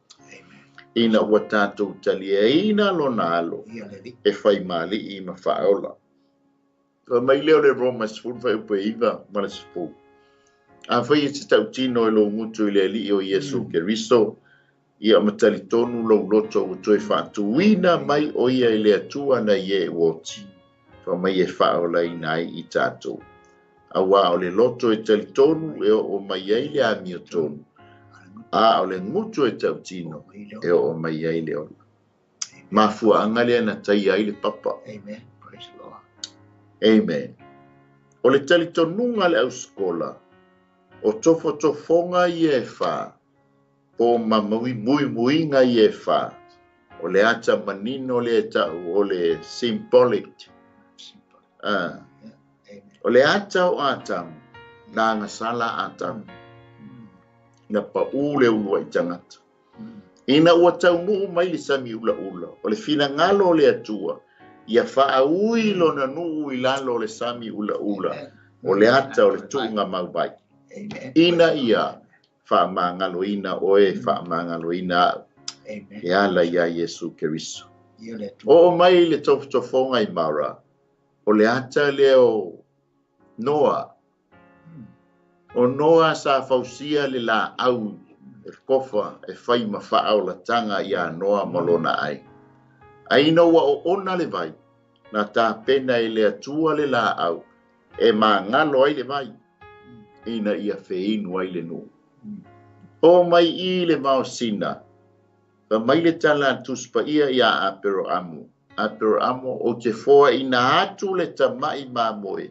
Ina ua tātou talia ina lona alo, e whai maali i ma whaola. Fa mai leo le Roma sefulu fai upe iva ma le sefulu. A whai e te tautino e lo ngutu i le ali o Iesu Keriso, ia matali tonu lo loto o toe whaatuina mai o ia i le atua na ie uoti. Fa mai e whaola ina ai i tātou. A wā o le loto e tali tonu e o mai ai le amio tonu. A o le ngutu e tautino e o mai ai le ola. Mafua angale ana tai ai le papa. Amen. Praise the Lord. Amen. O le talitonunga le auskola, o tofotofonga i e wha, po mamaui mui muinga i e wha, o le ata manino le tau, o le symbolic. O le ata o Atamu, nā ngasala Atamu, na pa ule ulua i tangata. Ina ua taunuu mai le sami ula ula, o le finagalo o le atua, ia whaaui lona nuu i lalo o le sami ula ula, o le ata o le tuunga mau vai. Ina ia whaamangalo ina oe, whaamangalo ina au. E ala ia Iesu Keriso. O mai le tofotofonga i Mara, o le ata leo Noa. O Noa sa fausia le la au e kofa e whai ma whaolatanga ia Noa malona ai. Aina ua o ona le vai, na tā pena i le atua le la au, e mangalo ai le vai, ina ia wheinu ai le nuu. O mai i le maosina, fa mai le tala tuspa ia ia apero amu. Apero amu o te foa ina atu le tamai mamoe,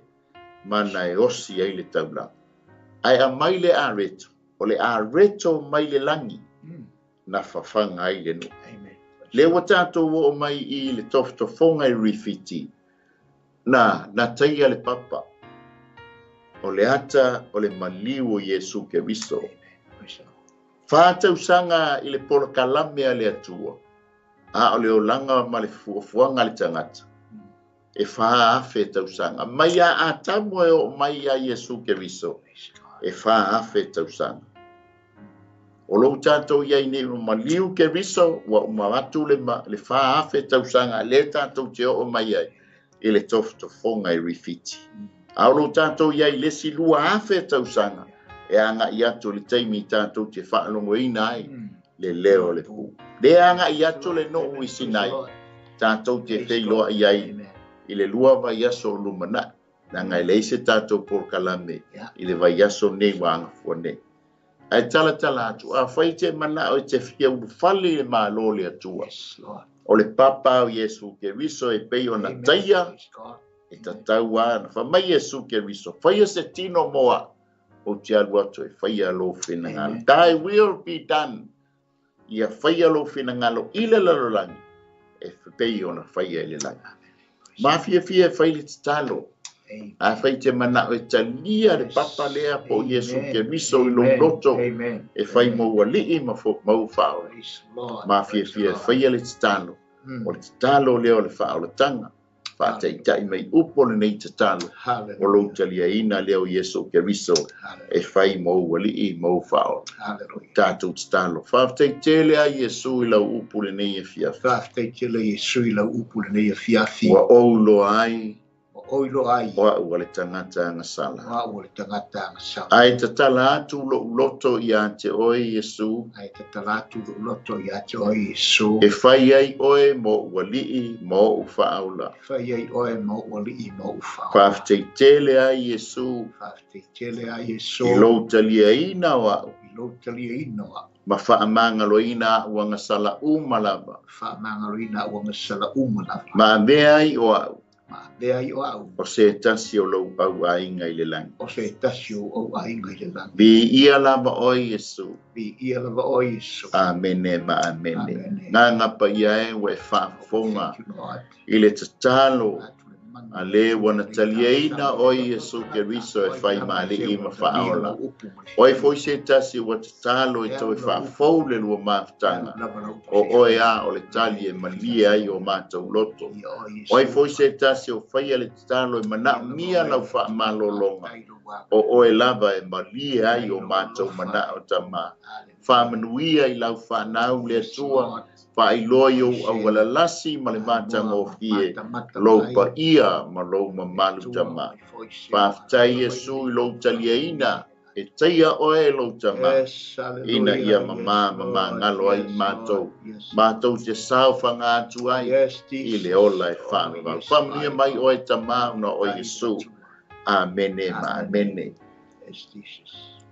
mana e osi ai le taula. Ai a mai le areto, o le areto mai le langi, na whawhanga ai le nuu. Le ua tātou o mai i le tofotofonga i Rifiti, na taia le papa, o le ata o le maliu o Iesu Keriso. Whātausanga i le polokalame a le atua, a o le olanga ma le fuafuanga le tangata, e whaafe tausanga. Mai a Atamu e o mai a Iesu Keriso, e whaafe tausanga. O lou tātou ia i nei maliu Keriso, ua umawatu le whaafe tausanga, le tātou te o mai ai, i le tofotofonga i Rifiti. A o lou tātou ia i lesi lua afe tausanga, e anga i atu le teimi tātou te whaalongoina ai, le leo le pū. Le anga i atu le nuu i Sinai, tātou te wheiloa i ai, i le lua vai aso o lumana, nanga i leise tātou pōrkalame, i le vai aso nei wā anga fua nei. Ae talatala atu, afai e te mana'o e te fia ulufale i le Malo o le Atua, o le Papa o Iesu Keriso e pei ona taia, e tatau lava ona fai mai Iesu Keriso, faia se tino mo a'u, ou te alu atu e faia lou finagalo. Thy will be done. Ia faia lou finagalo i le lalolagi, e pei ona faia i le lagi. Mafiafia e fai le tatalo. Afai e te mana'o e talia le Papa lea po o Iesu Keriso i lou loto e fai mou alii ma mou faaola. Mafiafia e faia le tatalo. O le tatalo lea o le faaolataga. Faataitai mai upu o lenei tatalo o lou taliaina lea o Iesu Keriso e fai mou alii mou faaola. Tatou tatalo. Faafetai tele a Iesu i lau upu lenei afiafi. Faafetai tele Iesu i lau upu lenei afiafi. Ua ou iloa ai o iloa ai o a'u o le tagata agasala. O a'u o le tagata agasala. Ae tatala atu lo'u loto ia te oe Iesu. Ae tatala atu lo'u loto ia te oe Iesu. E fai ai oe mo'u alii ma o'u faaola. E fai ai oe mo'u alii ma o'u faaola. Faafetai tele ai Iesu. Faafetai tele ai Iesu. I lou taliaina o a'u. I lou taliaina o a'u. Ma faamagaloina a'u agasala uma lava. Faamagaloina a'u agasala uma lava. Ma avea ai o a'u. Ma avea ai o a'u. O se tasi o lou auaiga i le lagi. O se tasi o auaiga i le lagi. Viia lava oe Iesu. Viia lava oe Iesu. Amene ma amene. Agaga Paia e ua e faafofoga i le tatalo a le ua na taliaina oe Iesu Keriso e fai ma alii ma faaola. O ai foi se tasi ua tatalo e toe faafou le lua mafutaga, o oe a o le tali e malie ai o matou loto. O ai foi se tasi o faia le tatalo e manaomia lau faamalologa, o oe lava e malie ai o matou mana'o Tamā. Faamanuia i lau fanau le Atua, faailoa i ou aualalasi ma le matagofie, lou paia ma lou mamalu Tamā. Faafetai Iesu i lou taliaina, e taia oe lou Tamā, ina ia mamā ma magalo ai matou, matou te saofaga atu ai i le ola e faavavau. Faamanuia mai oe Tamā ona o Iesu. Amene ma amene.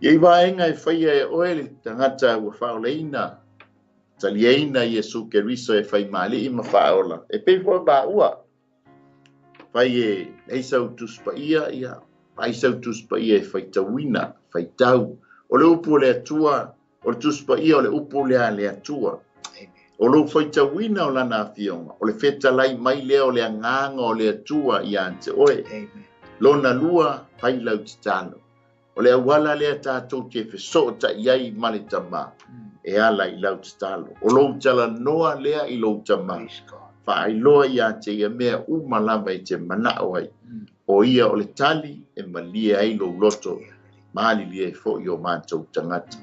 Ia i vaega e faia e oe le tagata ua faaolaina, taliaina Iesu Keriso e fai ma alii ma faaola. E pei foi maua, fai e leai sau Tusi Paia, ia, vaai sau Tusi Paia e faitauina, faitau. O le upu o le Atua, o le Tusi Paia o le upu lea a le Atua. O lou faitauina o lana afioga, o le fetalai mai lea o le agaga o le Atua ia te oe. Lona lua, fai lau tatalo. O le auala lea tatou te feso'ota'i ai ma le Tamā, e ala i lau tatalo. O lou talanoa lea i lou Tamā, faailoa ia te ia mea uma lava e te mana'o ai. O ia o le tali e malie ai lou loto, ma alilia ai fo'i o matou tagata.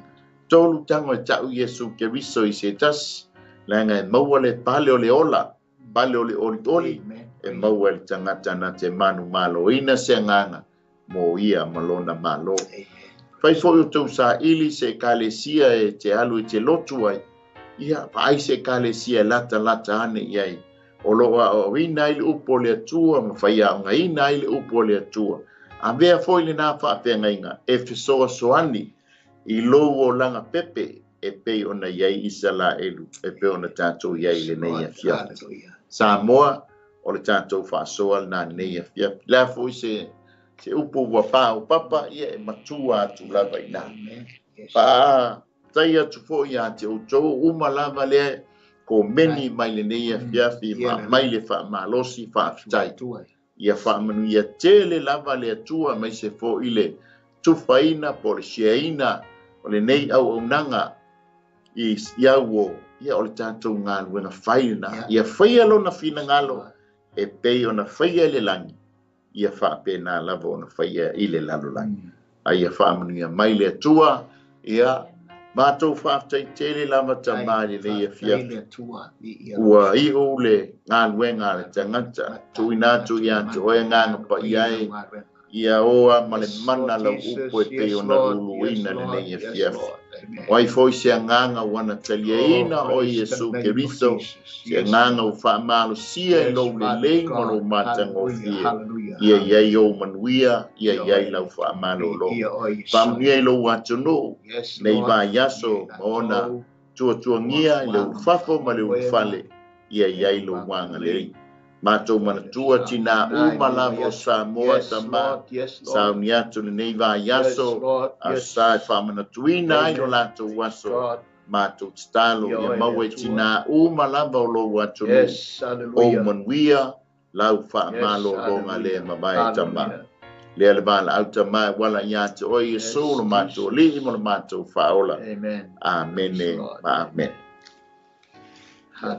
Tolu tago e ta'u Iesu Keriso i se tasi, leaga e maua le pale o le ola, pale o le olioli, e maua e le tagata na te manumaloina se agaga mo ia ma lona Malo. Fai foi o tou saili se ekalesia e te alu e te lotu ai, ia, vaai se ekalesia e latalata ane i ai, o lo o aoaoina ai le upu o le Atua ma faiaogaina ai le upu o le Atua. Avea foi lenā faafeagaiga e fesoasoani i lou olaga pepe e pei ona i ai Isalaelu, e pei ona tatou i ai i lenei afiafi. Samoa, o le tatou faasoa lenā i lenei afiafi. O le a foi se se upu ua paopapa, ia e matua atu lava i ina. Faafetai atu foi ia te outou uma lava lea komeni mai lenei afiafi ma aumai le faamalosi faafetai. Ia faamanuia tele lava le Atua aemaise foi le tufaina po o le shareina o lenei auaunaga i au ia o le tatou galuega fai lena. Ia faia lona finagalo e pei ona faia i le lagi, ia faapena lava ona faia i le lalolagi. A ia faamanuia mai le Atua, ia matou faafetai tele lava Tamā i lenei afiafi. Ua iu le galuega a le tagata, tuuina atu ia te oe agaga paia e. Ia oa ma le mana lau upu e pei ona luluina lenei afiafi. O ai foi se agaga ua na taliaina o Iesu Keriso, se agaga ua faamalosia i lou lelei ma lou matagofie. Ia i ai ou manuia, ia i ai lau faamalolo. Faamanuia i lou atunuu nei vaiaso ma ona tuatuagia i le ulufafo ma le ulufale, ia i ai lou agalelei. Matou manatua tinā uma lava o Samoa tama, sauni atu lenei vaiaso, aso sa e faamanatuina ai lo latou aso. Matou tatalo ia maua i tinā uma lava o lou atunuu, ou manuia, lau faamalologa lea mavae tama. Lea le valaau tama e uala ia te oe Iesu lo matou Alii ma lo matou Faaola. Amene ma amene.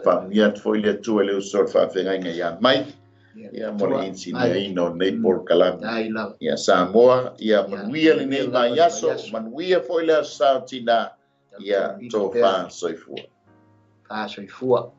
Faamanuia atu foi le Atua i le uso o le faafeagaiga ia Mike, ia mo le inisinia o lenei polokalame. Ia Samoa, ia manuia lenei vaiaso, manuia foi le aso sa o tinā, ia tofa soifua. Fa soifua.